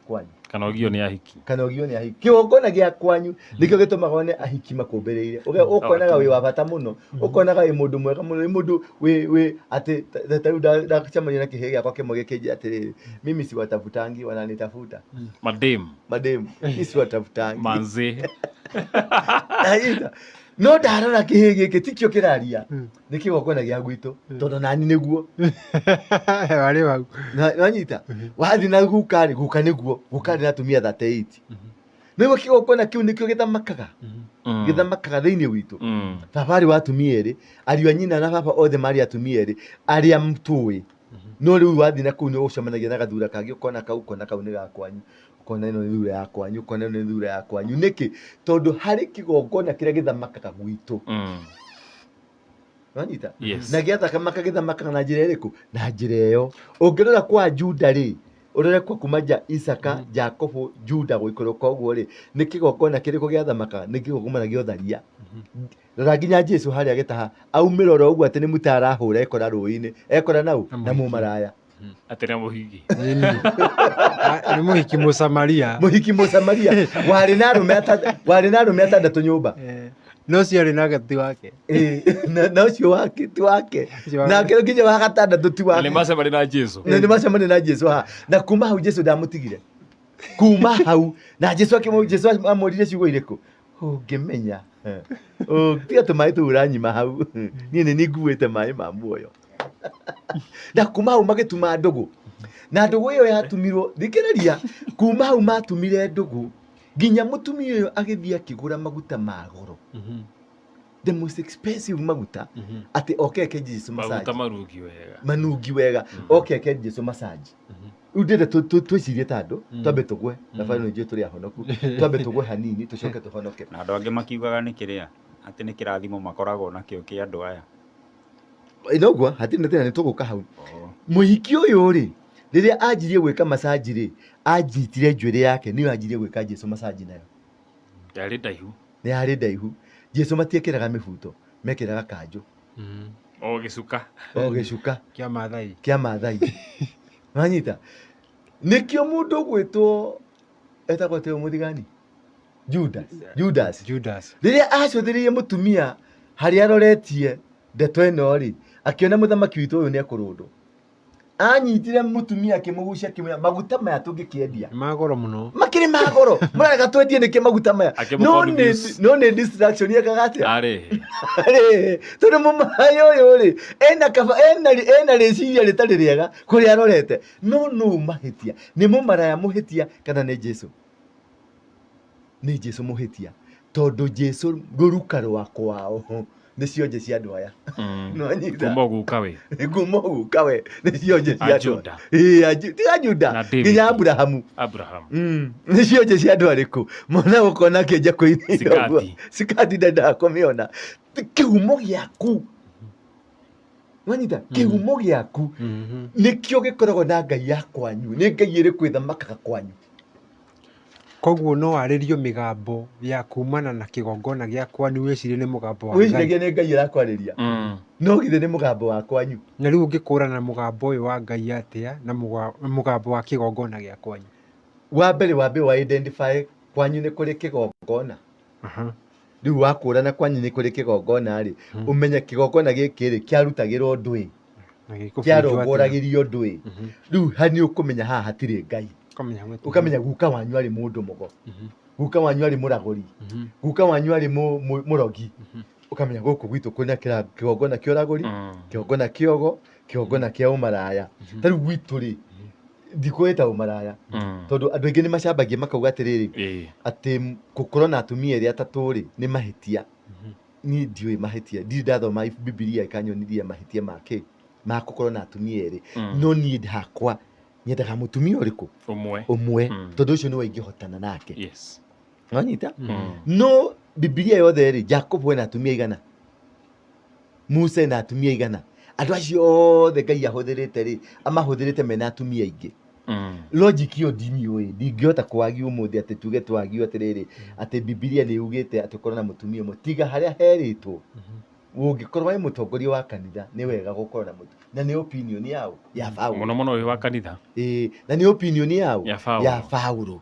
kwanyu. Kana ũgio nĩ ahiki. Kana ũgio nĩ ahiki. Kĩgongona gĩa kwanyu nĩkĩo gĩtũmaga one ahiki makũmbĩrĩire. Ũkonaga wĩ wa bata mũno, ũkonaga wĩ mũndũ mwega mũno, wĩ mũndũ wĩ atĩ ta rĩu ndacemania na kĩhĩĩ gĩakwa kĩmwe gĩkĩnjĩra atĩrĩrĩ, mimi siwatafutangi, wananitafuta. Madem. Madem, mimi siwatafutangi. Manze. Aitha. No ndarora kĩhĩĩ gĩkĩ tikĩo kĩraria. Nĩ kĩgongona gĩa gwitũ tondũ nani nĩguo. Warĩ hau. Wanyita? Wathiĩ na guka rĩ, guka nĩguo. Guka arĩ na atumia 38. Nĩguo kĩgongona kĩu nĩkĩo gĩthamakaga. Gĩthamakaga thĩinĩ witũ. Baba arĩ wa atumia erĩ, ariũ a nyina na baba othe marĩ atumia erĩ, arĩa tũĩ. No rĩu wathiĩ na kũu nĩ ũcemanagia na gathura kangĩ ũkona kau, ũkona kau nĩ ga kwanyu. Ũkona ĩno nĩ thura ya kwanyu, ũkona ĩno nĩ thura ya kwanyu. Nĩkĩ? Tondũ harĩ kĩgongona kĩrĩa gĩthamakaga gwitũ. Wanyita? Yes. Na gĩathamaka gĩthamakaga na njĩra ĩrĩkũ? Na njĩra ĩyo. Ũngĩrora kwa Juda rĩ, ũrore kwa kuma Isaka, Jakubu, Juda gũikũrũka ũguo rĩ, nĩ kĩgongona kĩrĩkũ gĩathamakaga? Nĩ kĩgongona gĩa ũtharia. Rora nginya Jesu harĩa gĩtaha, aumĩra oro ũguo atĩ nĩ mũta arahũra ekora rũĩ-inĩ, ekora nau na mũmaraya. Atĩ nĩ mũhiki. Nĩ mũhiki Mũsamaria. Mũhiki Mũsamaria warĩ na arũme warĩ na arũme atandatũ nyũmba. No ũcio arĩ nake ti wake. Na ũcio wake ti wake. Nake nginya wa gatandatũ ti wake. Na nĩ macemania na Jesu. Na nĩ macemania na Jesu haha. Na kuma hau Jesu ndamũtigire. Kuma hau na Jesu akĩmũ Jesu amwĩrire ciugo irĩkũ? Ũngĩmenya. Tiga tũmaĩ tũu ũranyima hau. Niĩ nĩ niĩ nguĩte maĩ ma muoyo. Na kuma hau magĩtuma ndũgũ. Na ndũgũ ĩyo yatumirwo, thikĩrĩria, kuma hau matumire ndũgũ nginya mũtumia ũyũ agĩthiĩ akĩgũra maguta ma goro. The most expensive maguta atĩ oke eke Jesu massage. Maguta marungi wega. Manungi wega, oke eke Jesu massage. Rĩu ndĩrenda twĩcirie ta andũ, twambe tũgwe thabarĩ ĩno, ithuĩ tũrĩ ahonoku, twambe tũgwe hanini tũcoke tũhonoke. Na andũ angĩ makiugaga nĩ kĩrĩa atĩ nĩ kĩrathimo makoragwo nakĩo kĩa andũ aya. Ĩ, noguo hatirĩ na thĩna, nĩ tũgũka hau. Mũhiki ũyũ rĩ, rĩrĩa anjirie gwĩka macanji rĩ, anjitire njuĩrĩ yake, nĩyo anjirie gwĩka Jesu macanji nayo. Yarĩ ndaihu. Nĩ yarĩ ndaihu. Jesu matiekĩraga mĩbuto, mekĩraga kanjũ. O gĩcuka. O gĩcuka. Kĩa Maathai. Kĩa Maathai. Wanyita? Nĩkĩo mũndũ ũgwĩtwo etagwo atĩa ũyũ mũthigani? Judas. Judas. Judas. Rĩrĩa acũthĩrĩirie mũtumia harĩa aroretie ndeto ĩno rĩ, akĩona mũthamaki witũ ũyũ nĩ ekũrũndwo. Anyitire mũtumia akĩmũgucia akĩmwĩra maguta maya tũngĩkĩendia Nĩ ma goro mũno. Makĩrĩ ma goro, mũrarega twendie nĩkĩ maguta maya? Akĩmũ No nĩ confuse. No nĩ distraction ekaga atĩa? Arehe. Rĩ, tondũ mũmaĩ ũyũ rĩ, ena kaba ena rĩciria rĩtarĩ rĩega kũrĩa arorete. No nũ mahĩtia? Nĩ mũmaraya mũhĩtia kana nĩ Jesu? Nĩ Jesu mũhĩtia, tondũ Jesu rũruka rwa kwao nĩ cionje cia andũ aya. Nĩwanyita? Kuma guka we. Kuma guka we nĩ cionje cia andũ. Juda. Ĩĩ, ti a Juda. Na David. Nginya Abrahamu. Abraham. Nĩ cionje cia andũ arĩkũ mona gũkona akĩenja kũinaina ũguo? Sikati. Sikati ndendaga kũmĩona. Kĩhumo gĩaku, wanyita? Kĩhumo gĩaku nĩkĩo gĩkoragwo na ngai ya kwanyu. Nĩ ngai ĩrĩkũ ĩthamakaga kwanyu? Koguo no arĩrio mĩgambo ya kumana na kĩgongona gĩa kwanyu, wĩcirie nĩ mũgambo wa Ngai. Wĩciragia nĩ ngai ĩrakwarĩria, no githĩ nĩ mũgambo wa kwanyu. Na rĩu ũngĩkũrana mũgambo ũyũ wa Ngai atĩa na mũgambo wa kĩgongona gĩa kwanyu? Wa mbere, wambe wa identify kwanyu nĩ kũrĩ kĩgongona. Rĩu wakũrana kwanyu nĩ kũrĩ kĩgongona rĩ, ũmenye kĩgongona gĩkĩ rĩ, kĩarutagĩrwo ndũĩ, Na gĩkũbunjwo atĩa? Kĩarongoragĩrio ndũĩ. Rĩu ha nĩ ũkũmenya haha hatirĩ ngai. Ũkamenya gũtirĩ. Ũkamenya guka wanyu arĩ mũndũ mũgo, guka wanyu arĩ mũragũri, guka wanyu arĩ mũrogi. Ũkamenya gũkũ gwitũ kwĩna kĩgongona kĩa ũragũri, kĩgongona kĩa ũgo, kĩgongona kĩa ũmaraya. Ta rĩu gwitũ rĩ, ndikũĩta ũmaraya, tondũ andũ aingĩ nĩ macambagia makauga atĩrĩrĩ, atĩ gũkorwo na atumia erĩ atatũ rĩ, nĩ mahĩtia. Niĩ ndiũĩ mahĩtia, ndirĩ ndathoma Bibilia ĩkanyonithia mahĩtia ma kĩ ma gũkorwo na atumia erĩ. No niĩ hakwa nyendaga mũtumia ũrĩkũ? Ũmwe. Ũmwe. Tondũ ũcio nĩwe ingĩhotana nake. Wanyita? Mm. No Bibilia yothe rĩ, Jacob ena atumia igana, Musa ena atumia igana, andũ acio othe Ngai ahũthĩrĩte rĩ, amahũthĩrĩte mena atumia aingĩ. Logic ĩyo ndimiũĩ, ndingĩhota kwagia ũmũthĩ atĩ tuge twagio atĩrĩrĩ, atĩ Bibilia nĩ yugĩte atĩ ũkorwo na mũtumia ũmwe, tiga harĩa herĩtwo. Ũngĩkorwo wĩ mũtongoria wa kanitha, nĩ wega gũkorwo na mũtumia, na nĩ opinion yao ya Paulo. Mũno mũno wĩ wa kanitha. Ĩĩ, na nĩ opinion yao Ya Paulo. Ya Paulo.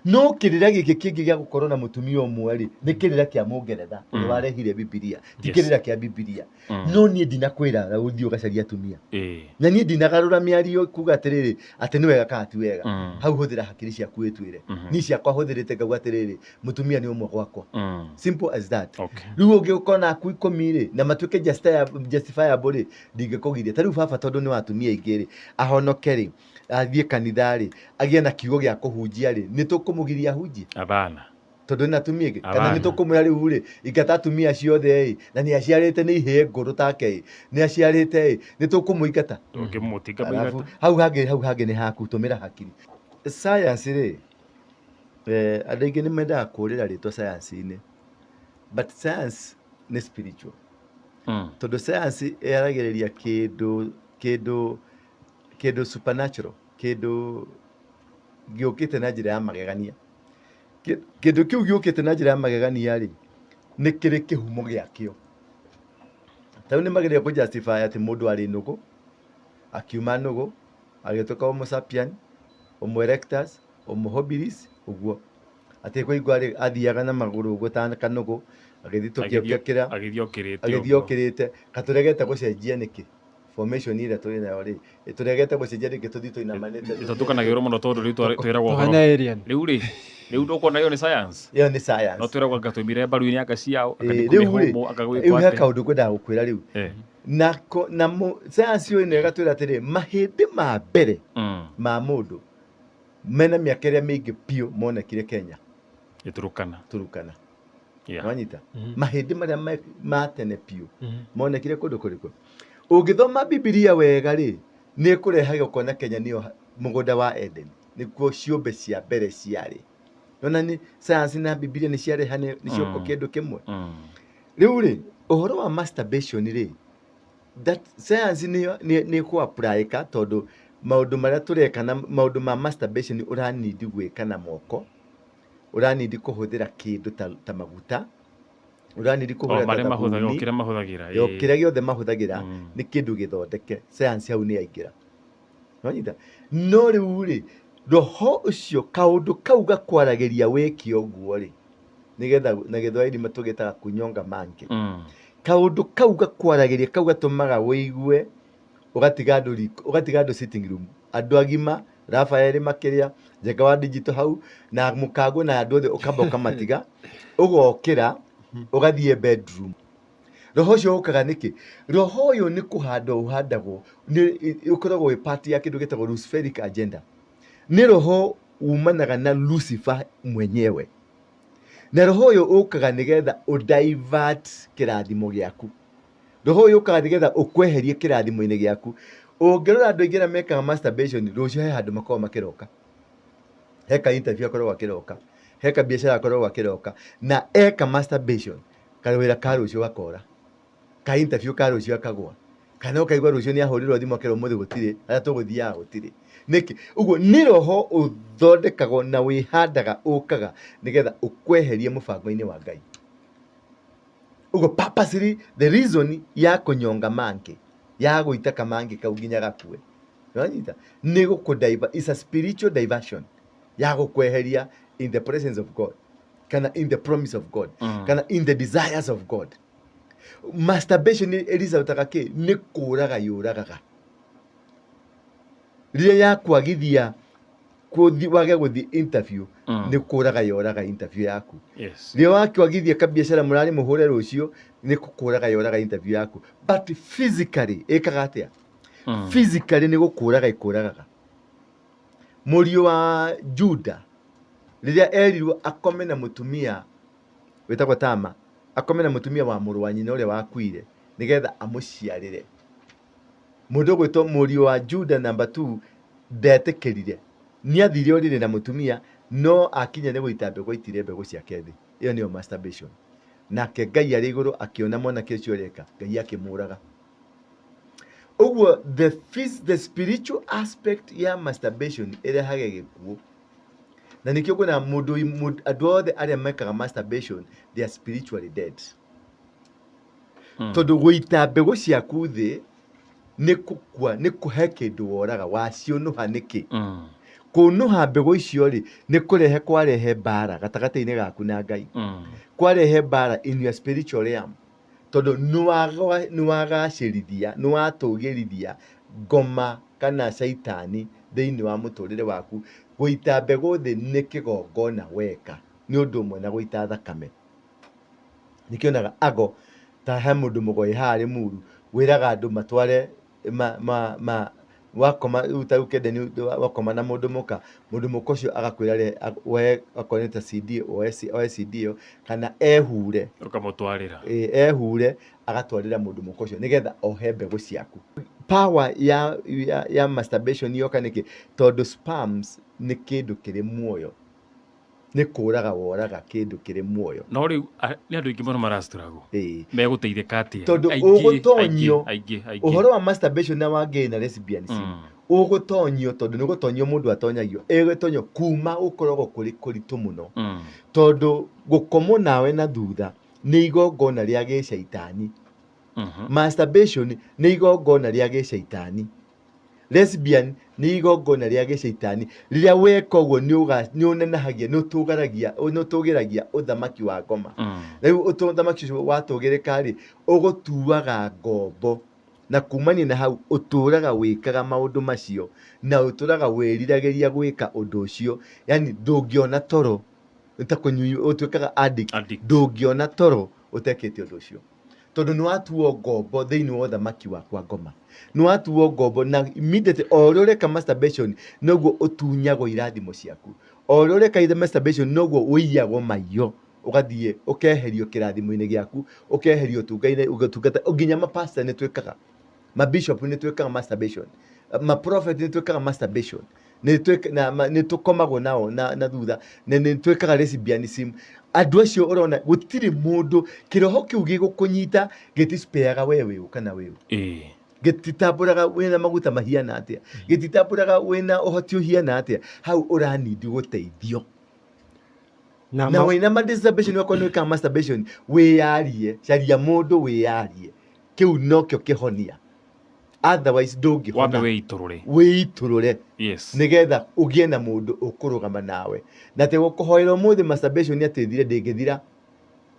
No kĩrĩra gĩkĩ kĩngĩ gĩa gũkorwo na mũtumia ũmwe rĩ, nĩ kĩrĩra kĩa Mũngeretha ũrĩa warehire Bibilia, ti kĩrĩra kĩa Bibilia. No niĩ ndinakwĩra ũthiĩ ũgacarie atumia. Na niĩ ndinagarũra mĩario kuga atĩrĩrĩ, atĩ nĩ wega kana ti wega. Hau hũthĩra hakiri ciaku wĩtuĩre. Niĩ ciakwa hũthĩrĩte ngauga atĩrĩrĩ, mũtumia nĩ ũmwe gwakwa. Simple as that. Rĩu ũngĩkorwo na aku 10 rĩ, na matuĩke justifiable rĩ, ndingĩkũgiria. Ta rĩu baba, tondũ nĩ wa atumia aingĩ rĩ, ahonoke rĩ, athiĩ kanitha rĩ, agĩe na kiugo gĩa kũhunjia rĩ, nĩ tũkũmũgiria ahunjie? Hapana. Tondũ nĩ atumia aingĩ? Kana nĩ Hapana. tũkũmwĩra rĩu rĩ, ingata atumia acio othe ĩ, na nĩ aciarĩte, nĩ ihĩĩ ngũrũ take ĩ, nĩ aciarĩte ĩ, nĩ tũkũmũingata? Ndũngĩmũtinga Alafu, mũingata. hau hangĩ nĩ haku, tũmĩra hakiri. Science rĩ, andũ aingĩ nĩ mendaga kũrĩra rĩtwa science-inĩ, but science nĩ spiritual. Tondũ science ĩaragĩrĩria kĩndũ supernatural, kĩndũ gĩũkĩte na njĩra ya magegania. Kĩndũ kĩu gĩũkĩte na njĩra ya magegania rĩ, nĩ kĩrĩ kĩhumo gĩakĩo. Ta rĩu nĩ mageria kũ justify atĩ mũndũ arĩ nũgũ, akiuma nũgũ, agĩtuĩka homo sapien, homo erectus, homo habilis, ũguo. Atĩ kũigua rĩ, athiaga na magũrũ ũguo ta kanũgũ, agĩthiĩ tũkĩongekera, Agĩthiĩ okĩrĩte agĩthiĩ ũguo. okĩrĩte. Katũregete gũcenjia nĩkĩ? Formation ĩrĩa tũrĩ nayo rĩ, tũregete gũcenjia nĩkĩ tũthiĩ tũinamanĩte? Tũtukanagĩrwo mũno tondũ rĩu twĩragwo ũhoro. Tũhana alien. Rĩu rĩ, rĩu ndũkuona ĩyo nĩ science. Ĩyo nĩ science. No twĩragwo anga twaumire mbaru-inĩ anga ciao, anga nĩ Rĩu rĩ, kũmĩhũmũ, anga rĩu gwĩkwo he atĩa. kaũndũ ngwendaga gũkwĩra rĩu. Na science ĩyo ĩno ĩgatwĩra atĩrĩ, mahĩndĩ ma mbere ma mũndũ mena mĩaka ĩrĩa mĩingĩ biũ monekire Kenya. Nĩ Turukana. Turukana. Wanyita? Mhm. Mahĩndĩ marĩa ma tene biũ monekire kũndũ kũrĩkũ? Ũngĩthoma Bibilia wega rĩ, nĩ ĩkũrehaga ũkona Kenya nĩyo Mũgũnda wa Eden nĩkuo ciũmbe cia mbere ciarĩ. Nĩwona nĩ science na Bibilia nĩ ciareha nĩ cioka kĩndũ kĩmwe. Rĩu rĩ, ũhoro wa masturbation rĩ, that science nĩyo nĩ kũ apply-ĩka tondũ maũndũ marĩa tũreka na maũndũ ma masturbation ũra need gwĩka na moko, ũra need kũhũthĩra kĩndũ ta maguta, ũra need O kũhũthĩra ta marĩa mahũthagĩra, o thabuni, kĩrĩa mahũthagĩra, o ĩĩ. kĩrĩa gĩothe mahũthagĩra nĩ kĩndũ gĩthondeke, science hau nĩ yaingĩra. Nĩwanyita? No rĩu rĩ, roho ũcio kaũndũ kau gakwaragĩria wĩke ũguo rĩ, nĩgetha na gĩthwaĩri matũgĩtaga kunyonga mange. Kaũndũ kau gakwaragĩria kau gatũmaga wĩigue ũgatiga andũ riko, ũgatiga andũ sitting room, andũ agima, Raphael makĩrĩa, Njenga wa digital hau, na mũkagwo na andũ othe ũkamba ũkamatiga, ũgokĩra, ũgathiĩ bedroom. Roho ũcio ũkaga nĩkĩ? Roho ũyũ nĩ kũhandwo ũhandagwo, nĩ ũkoragwo wĩ part ya kĩndũ gĩtagwo Luciferic agenda. Nĩ roho umanaga na Lucifer mwenyewe. Na roho ũyũ ũkaga nĩgetha ũ divert kĩrathimo gĩaku. Roho ũyũ ũkaga nĩgetha ũkweherie kĩrathimo-inĩ gĩaku. Ũngĩrora andũ aingĩ arĩa mekaga masturbation, rũciũ he handũ makoragwo makĩroka. He ka interview akoragwo akĩroka, he kabiacara akoragwo akĩroka, na eka masturbation, kawĩra ka rũciũ gakora, ka interview ka rũciũ gakagwa, kana ũkaigua rũciũ nĩ ahũrĩrwo thimũ akerwo ũmũthĩ gũtirĩ, harĩa tũgũthiaga gũtirĩ. Nĩkĩ? Ũguo nĩ roho ũthondekagwo na wĩhandaga ũkaga nĩgetha ũkweherie mũbango-inĩ wa Ngai. Ũguo purposely the reason ya kũnyonga monkey, ya gũita kamangĩ kau nginya gakue, nĩwanyita? Nĩ gũkũ divert, it's a spiritual diversion ya gũkweheria in the presence of God kana in the promise of God kana in the desires of God. Masturbation ĩricautaga kĩ? Nĩ kũraga yũragaga. Rĩrĩa yakwagithia kũthi wage gũthiĩ interview nĩ kũraga yoraga interview yaku. Rĩrĩa wakwagithia kabiacara mũrarĩ mũhũre rũciũ nĩ kũkũraga yoraga interview yaku. But physically ĩkaga atĩa? Physically nĩ gũkũraga ĩkũragaga. Mũriũ wa Juda rĩrĩa erirwo akome na mũtumia wĩtagwo Tama, akome na mũtumia wa mũrũ wa nyina ũrĩa wakuire nĩgetha amũciarĩre. Mũndũ ũgwĩtwo mũriũ wa Juda number 2 ndetĩkĩrire. Nĩ athire ũrĩrĩ na mũtumia no akinya nĩ gũita mbegũ aitire mbegũ ciake thĩ. Ĩyo nĩyo masturbation. Nake Ngai arĩ igũrũ akĩona mwanake ũcio ũreka, Ngai akĩmũraga. Ũguo the spiritual aspect ya masturbation ĩrehage gĩkuũ. Na nĩkĩo nguona andũ othe arĩa mekaga masturbation, they are spiritually dead. Tondũ gũita mbegũ ciaku thĩ nĩ kũkua, nĩ kũhe kĩndũ woraga, waciũnũha nĩkĩ? Kũnũha mbegũ icio rĩ, nĩ kũrehe kwarehe mbara gatagatĩ-inĩ gaku na Ngai. Kwarehe mbara in your spiritual realm. Tondũ nĩ wagacĩrithia, nĩ watũgĩrithia ngoma kana caitani thĩinĩ wa mũtũrĩre waku. Gũita mbegũ thĩ nĩ kĩgongona weka, nĩ ũndũ ũmwe na gũita thakame. Nĩkĩo onaga ago, ta he mũndũ mũgoĩ haha Limuru, wĩraga andũ matware ma, ma, ma, wakoma, rĩu ta rĩu kende nĩ wakoma na mũndũ mũka, mũndũ mũka ũcio agakwĩra woe okorwo nĩ ta CD, woe oe CD ĩyo, kana ehure. Ũkamũtwarĩra. Ĩĩ, ehure, agatwarĩra mũndũ mũka ũcio, nĩgetha ohe mbegũ ciaku. Power ya masturbation yoka nĩkĩ? Tondũ sperms nĩ kĩndũ kĩrĩ muoyo. Nĩ kũraga woraga kĩndũ kĩrĩ muoyo. No rĩu nĩ andũ aingĩ mũno marastruggle. Megũteithĩka atĩa? Tondũ Aingĩ, ũgũtonyio, aingĩ, aingĩ, aingĩ. ũhoro wa masturbation na wa gay na lesbianism, ũgũtonyio tondũ nĩ gũtonyio mũndũ atonyagio, ĩgũtonyio kuma gũkoragwo kũrĩ kũritũ mũno. Tondũ gũkomwo nawe na thutha nĩ igongona rĩa gĩcaitani. Masturbation nĩ igongona rĩa gĩcaitani. Lesbian nĩ igongona rĩa gĩcaitani. Rĩrĩa weka ũguo nĩ ũnenehagia, nĩ ũtũgaragia, nĩ ũtũgĩragia ũthamaki wa ngoma. Rĩu ũthamaki ũcio watũgĩrĩka rĩ, ũgũtuaga ngombo. Na kumania na hau ũtũraga wĩkaga maũndũ macio na ũtũraga wĩriragĩria gwĩka ũndũ ũcio. Yaani ndũngĩona toro, nĩ ta kũnyua, ũtuĩkaga addict. Addict. Ndũngĩona toro ũtekĩte ũndũ ũcio. Tondũ nĩ watuo ngombo thĩinĩ wa ũthamaki wa kwa ngoma. Nĩ watuo ngombo na immediately o ũrĩa ũreka masturbation noguo ũtunyagwo irathimo ciaku. O ũrĩa ũreka masturbation noguo ũiyagwo maiyo, ũgathiĩ ũkeherio kĩrathimo-inĩ gĩaku, ũkeherio ũtungata-inĩ, ũgatungata, nginya mapastor nĩ twĩkaga, mabishop nĩ twĩkaga masturbation, maprophet nĩ twĩkaga masturbation. Nĩ tũkomagwo nao na thutha na nĩ twĩkaga lesbianism. Andũ acio ũrona gũtirĩ mũndũ kĩroho kĩu gĩgũkũnyita gĩtispeaga we wĩũ kana wĩũ. Gĩtitambũraga wĩna maguta mahiana atĩa, gĩtitambũraga wĩna ũhoti ũhiana atĩa, hau ũranindi gũteithio. Na wĩna masturbation, okorwo nĩ wĩkaga masturbation, wĩyarie, caria mũndũ wĩyarie, kĩu nokĩo kĩhonia, otherwise ndũngĩhona. Wambe wĩitũrũre. Wĩitũrũre. Nĩgetha ũgĩe na mũndũ ũkũrũgama nawe, na atĩ gũkũhoera ũmũthĩ masturbation atĩ ĩthire, ndĩngĩthira.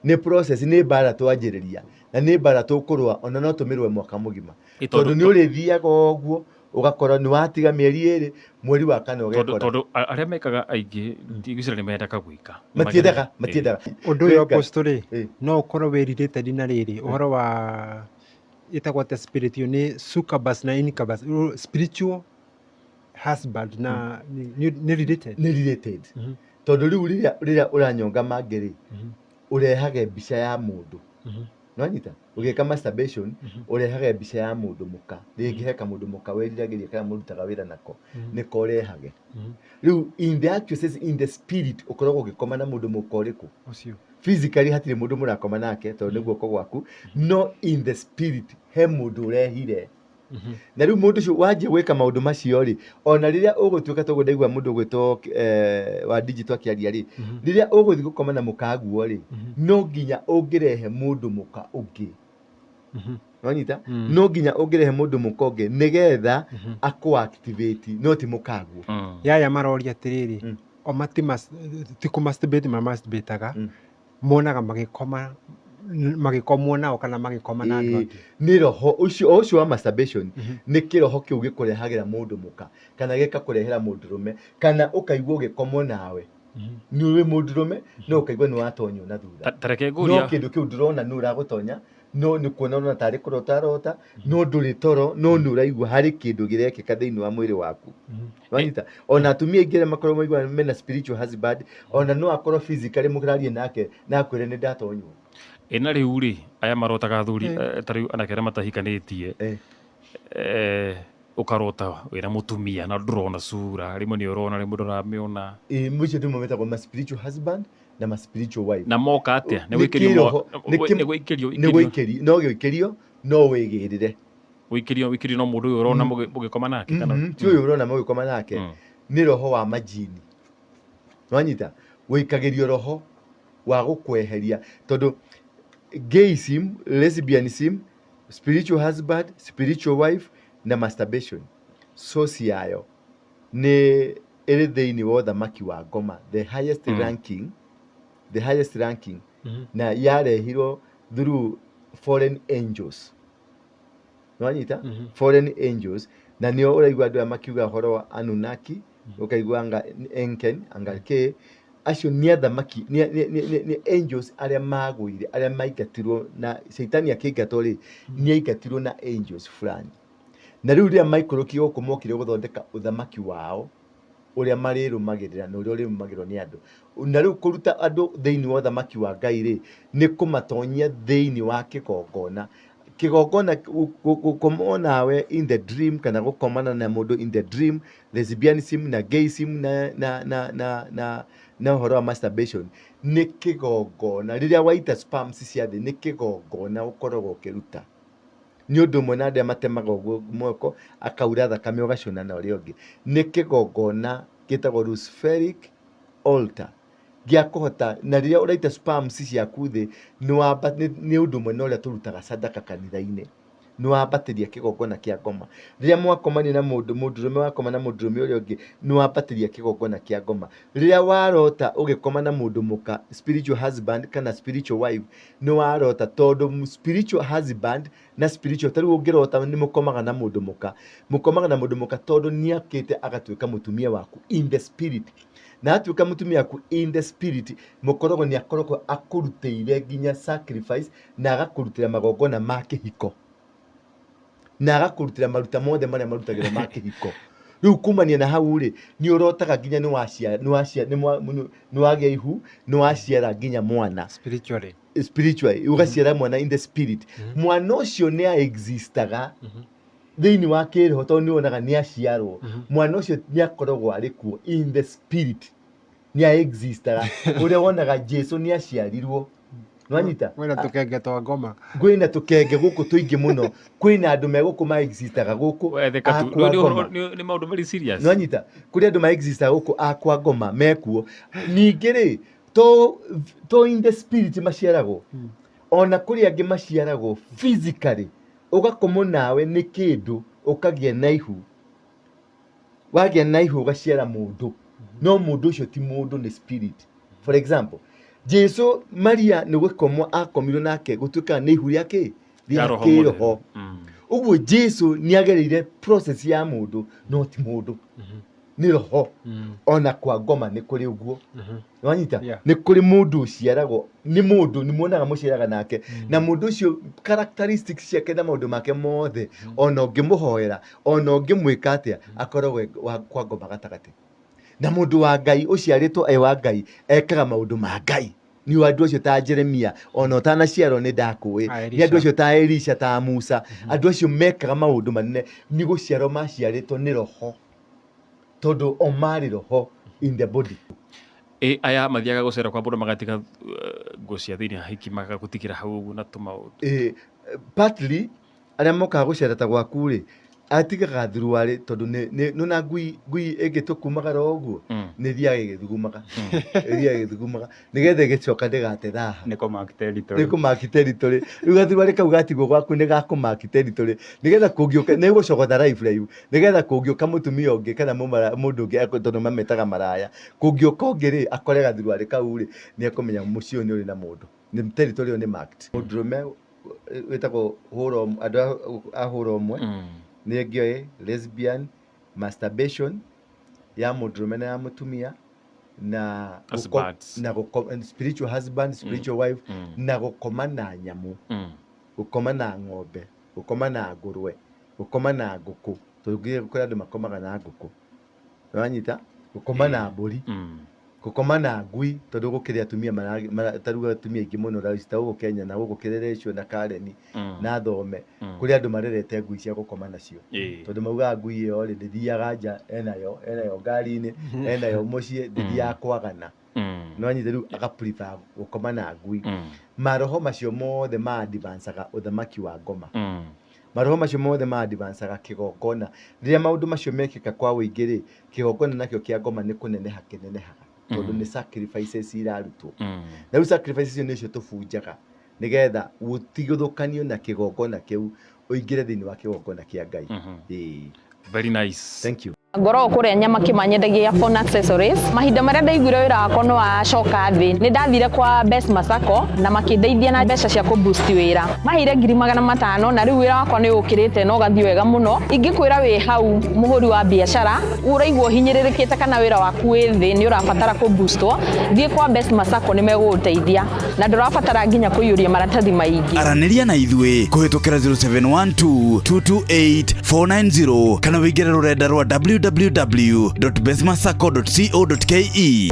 Nĩ process, nĩ mbara twanjĩrĩria na nĩ mbara tũkũrũa, ona no tũmĩrũe mwaka mũgima. Tondũ nĩ ũrĩthiaga ũguo ũgakora nĩ watiga mĩeri 2, mweri wa kana ũgekora. Tondũ arĩa mekaga aingĩ ndigwĩciria nĩ mendaga gwĩka. Matiendaga, matiendaga. Ũndũ ũyũ Apostle rĩ, no ũkorwo wĩ related na rĩrĩ ũhoro wa ĩtagwo atĩa spirit ĩyo, nĩ succubus na incubus, spiritual husband na nĩ related? Nĩ related. Tondũ rĩu rĩrĩa ũranyonga mangĩ rĩ, ũrehage mbica ya mũndũ. Nĩwanyita? Ũgĩka masturbation, ũrehage mbica ya mũndũ mũka. Rĩngĩ he kamũndũ mũka weriragĩria kana mũrutaga wĩra nako, nĩko ũrehage. Rĩu in the actual sense, in the spirit, ũkoragwo ũgĩkoma na mũndũ mũka ũrĩkũ? Ũcio. Physically hatirĩ mũndũ mũrakoma nake tondũ nĩ guoko gwaku, no in the spirit he mũndũ ũrehire. Na rĩu mũndũ ũcio wanjia gwĩka maũndũ macio rĩ, ona rĩrĩa ũgũtuĩka toguo ndaigua mũndũ ũgwĩtwo wa digital akĩaria rĩ, rĩrĩa ũgũthiĩ gũkoma na mũkaguo rĩ, no nginya ũngĩrehe mũndũ mũka ũngĩ. Wanyita? No nginya ũngĩrehe mũndũ mũka ũngĩ nĩgetha akũ activate, no ti mũkaguo. Yaya maroria atĩrĩrĩ, o ti kũ masturbate ma masturbataga, monaga magĩkoma, magĩkomwo nao kana magĩkoma na andũ angĩ. Nĩ roho ũcio, o ũcio wa masturbation, nĩ kĩroho kĩu gĩkũrehagĩra mũndũ mũka kana gĩkakũrehera mũndũrũme, kana ũkaigua ũgĩkomwo nawe. Nĩ wĩ mũndũrũme no ũkaigua nĩ watonywo na thutha. Ta reke No ngũria. kĩndũ kĩu ndũrona nĩ ũragũtonya, no nĩ kuona ũrona tarĩ kũrota arota, no ndũrĩ toro, no nĩ ũraigua harĩ kĩndũ gĩrekĩka thĩinĩ wa mwĩrĩ waku. Wanyita? Ona atumia aingĩ arĩa makoragwo maigua mena spiritual husband, ona no akorwo physically mũkĩraria nake na akwĩre nĩ ndatonywo. Ĩ na rĩu rĩ, aya marotaga athuri, ta rĩu anake arĩa matahikanĩtie, ũkarota wĩna mũtumia na ndũrona sura, rĩmwe nĩ ũrona, rĩmwe ndũramĩona. Ĩ, mũcio nĩmo metagwo ma spiritual husband na ma spiritual wife. Na moka atĩa? Nĩ Nĩ gũikĩrio kĩroho, nĩ nĩ gũikĩrio, nĩ gũikĩrio, no gũikĩrio, no wĩgĩrĩre. Gũikĩrio, wĩikĩrio no mũndũ ũyũ ũrona mũgĩkoma nake kana? Ti ũyũ ũrona mũgĩkoma nake, nĩ roho wa majini. Nwanyita? Wĩikagĩrio roho wa gũkweheria tondũ gayism, lesbianism, spiritual husband, spiritual wife na masturbation, source yayo nĩ ĩrĩ thĩinĩ wa ũthamaki wa ngoma, the highest ranking, the highest ranking, na yarehirwo through fallen angels. Nwanyita? Fallen angels, na nĩo ũraigua andũ aya makiuga ũhoro wa Anunnaki, ũkaigua anga Enken, anga kĩ, acio nĩ athamaki, nĩ angels arĩa magũire, arĩa maingatirwo na Shaitani akĩingatwo rĩ, nĩ aingatirwo na angels fulani. Na rĩu rĩrĩa maikũrũkire gũkũ mokire gũthondeka ũthamaki wao ũrĩa marĩrũmagĩrĩra na ũrĩa ũrĩrũmagĩrĩrwo nĩ andũ. Na rĩu kũruta andũ thĩinĩ wa ũthamaki wa Ngai rĩ, nĩ kũmatonyia thĩinĩ wa kĩgongona. Kĩgongona, gũkomwo nawe in the dream kana gũkomana na mũndũ in the dream, lesbianism na gayism na ũhoro wa masturbation nĩ kĩgongona. Rĩrĩa waita sperms cia thĩ nĩ kĩgongona ũkoragwo ũkĩruta. Nĩ ũndũ ũmwe na andũ arĩa matemaga ũguo moko akaura thakame ũgacũna na ũrĩa ũngĩ. Nĩ kĩgongona gĩtagwo Luciferic altar gĩa kũhota, na rĩrĩa ũraita sperms ciaku thĩ nĩ ũndũ ũmwe na ũrĩa tũrutaga sadaka kanitha-inĩ. Nĩ wambatĩria kĩgongona kĩa ngoma. Rĩrĩa mwakomania na mũndũ, mũndũrũme wakoma na mũndũrũme ũrĩa ũngĩ, nĩ wambatĩria kĩgongona kĩa ngoma. Rĩrĩa warota ũgĩkoma na mũndũ mũka, spiritual husband kana spiritual wife, nĩ warota tondũ spiritual husband na spiritual, ta rĩu ũngĩrota nĩ mũkomaga na mũndũ mũka, mũkomaga na mũndũ mũka tondũ nĩ akĩte agatuĩka mũtumia waku in the spirit. Na atuĩka mũtumia waku in the spirit, mũkoragwo nĩ akoragwo akũrutĩire nginya sacrifice na agakũrutĩra magongona ma kĩhiko. Na agakũrutĩra maruta mothe marĩa marutagĩrwo ma kĩhiko. Rĩu kumania na hau rĩ, nĩ ũrotaga nginya nĩ wacia, nĩ wacia, nĩ mwa, nĩ, nĩ wagĩa ihu, nĩ waciara nginya mwana. Spiritually. Spiritually, ũgaciara mwana in the spirit. Mwana ũcio nĩ a-existaga. Thĩinĩ wa kĩroho, tondũ nĩ wonaga nĩ aciarwo, mwana ũcio nĩ akoragwo arĩ kuo in the spirit, nĩ a existaga. Ũrĩa wonaga Jesu nĩ aciarirwo, nwanyita? Kwĩna tũkenge twa ngoma. Kwĩna tũkenge gũkũ tũingĩ mũno, kwĩna andũ me gũkũ ma existaga gũkũ We, theka tu. a kwa ngoma. Nĩ maũndũ very serious. Nwanyita, kũrĩ andũ ma existaga gũkũ a kwa ngoma mekuo. Ningĩ rĩ, to in the spirit maciaragwo, ona kũrĩ angĩ maciaragwo physically, ũgakomwo nawe nĩ kĩndũ, ũkagĩa na ihu, wagĩa na ihu ũgaciara mũndũ, no mũndũ ũcio ti mũndũ, nĩ spirit. For example, Jesu, Maria nĩ gũkomwo akomirwo nake, gũtuĩka nĩ ihu rĩa kĩ? Ya rĩa Roho kĩroho. Mũtheru. Ũguo Jesu nĩ agereire process ya mũndũ, no ti mũndũ, nĩ roho. Ona kwa ngoma nĩ kũrĩ ũguo, wanyita? Yeah. Nĩ kũrĩ mũndũ ũciaragwo nĩ mũndũ, nĩ muonaga mũciaraga nake, na mũndũ ũcio characteristics ciake na maũndũ make mothe, ona ũngĩmũhoera, ona ũngĩmwĩka atĩa, akoragwo e wa kwa ngoma gatagatĩ. Na mũndũ wa Ngai ũciarĩtwo e wa Ngai ekaga maũndũ ma Ngai. Nĩ andũ acio ta Jeremia, ona ũtanaciarwo nĩ ndakũĩ. A Nĩ Elisha. andũ acio ta Elisha, ta Musa, andũ acio mekaga maũndũ manene, nĩ gũciarwo maciarĩtwo nĩ roho, tondũ o marĩ roho in the body. Ĩ aya mathiaga gũcera kwa mũndũ magatiga nguo cia thĩinĩ, ahiki magagũtigĩra hau ũguo na tũmaũndũ? Partly arĩa mokaga gũcera ta gwaku rĩ, atigaga thuruarĩ, tondũ nĩũna ngui ĩngĩtua kumagara o ũguo, nĩ ĩthiaga ĩgĩthugumaga, ĩthiaga ĩgĩthugumaga nĩgetha ĩgĩcoka ndĩgate thaha. Nĩ kũ-mark territory. Nĩ kũ-mark territory. Rĩu gathuruarĩ kau gatigwo gwaku nĩ gakũ-mark territory, nĩgetha kũngĩũka nĩ gũcogotha life raihu, nĩgetha kũngĩũka mũtumia ũngĩ kana mũndũ ũngĩ, tondũ mametaga maraya, kũngĩũka ũngĩ rĩ, akore gathuruarĩ kau rĩ, nĩ ekũmenya mũciĩ ũyũ nĩ ũrĩ na mũndũ, nĩ territory ĩyo nĩ marked. Mũndũrũme wĩtagwo hũra ũmwe, andũ a hũra ũmwe, nĩ gay, lesbian, masturbation ya mũndũrũme na ya mũtumia, na Husbands. Na spiritual husband, spiritual wife, na gũkoma na nyamũ, gũkoma na ng'ombe, gũkoma na ngũrwe, gũkoma na ngũkũ, tondũ kũrĩ andũ makomaga na ngũkũ, wanyita? Gũkoma na mbũri, gũkoma na ngui, tondũ gũkĩrĩ atumia ta rĩu atumia aingĩ mũno ta gũkũ Kenya na gũkũ Kĩrĩrĩcũ na Kareni na Thome, kũrĩ andũ marerete ngui cia gũkoma nacio, tondũ maugaga ngui ĩyo rĩ, ndĩthiaga nja, enayo ngari-inĩ, enayo mũciĩ, ndĩthiaga kwagana. Nĩwanyita? Rĩu aka prefer gũkoma na ngui. Maroho macio mothe ma advancaga ũthamaki wa ngoma. Maroho macio mothe ma advancaga kĩgongona. Rĩrĩa maũndũ macio mekĩka kwa ũingĩ rĩ, kĩgongona nakĩo kĩa ngoma nĩ kũneneha kĩnenehaga, tondũ nĩ sacrifices irarutwo. Na rĩu sacrifices icio nĩcio tũbunjaga, nĩgetha ũtigithũkanio na kĩgongona kĩu, ũingĩre thĩinĩ wa kĩgongona kĩa Ngai. Ĩĩ. Very nice. Thank you. Ngoragwo kũrĩa nyama kĩmanyendagia phone accessories. Mahinda marĩa ndaiguire wĩra wakwa nĩ wacoka thĩ, nĩ ndathire kwa Best Masako na makĩndeithia na mbeca cia kũ boost wĩra. Maheire 500,000 na rĩu wĩra wakwa nĩ ũkĩrĩte na ũgathiĩ wega mũno. Ingĩkwĩra wĩ hau mũhũri wa biacara, ũraigua ũhinyĩrĩrĩkĩte kana wĩra waku wĩ thĩ, nĩ ũrabatara kũ boostwo, thiĩ kwa Best Masako, nĩ megũgũteithia na ndũrabatara nginya kũiyũria maratathi maingĩ. Aranĩria na ithuĩ kũhĩtũkĩra 0712 228 490 kana wĩingĩre rũrenda rwa www.besmasacco.co.ke.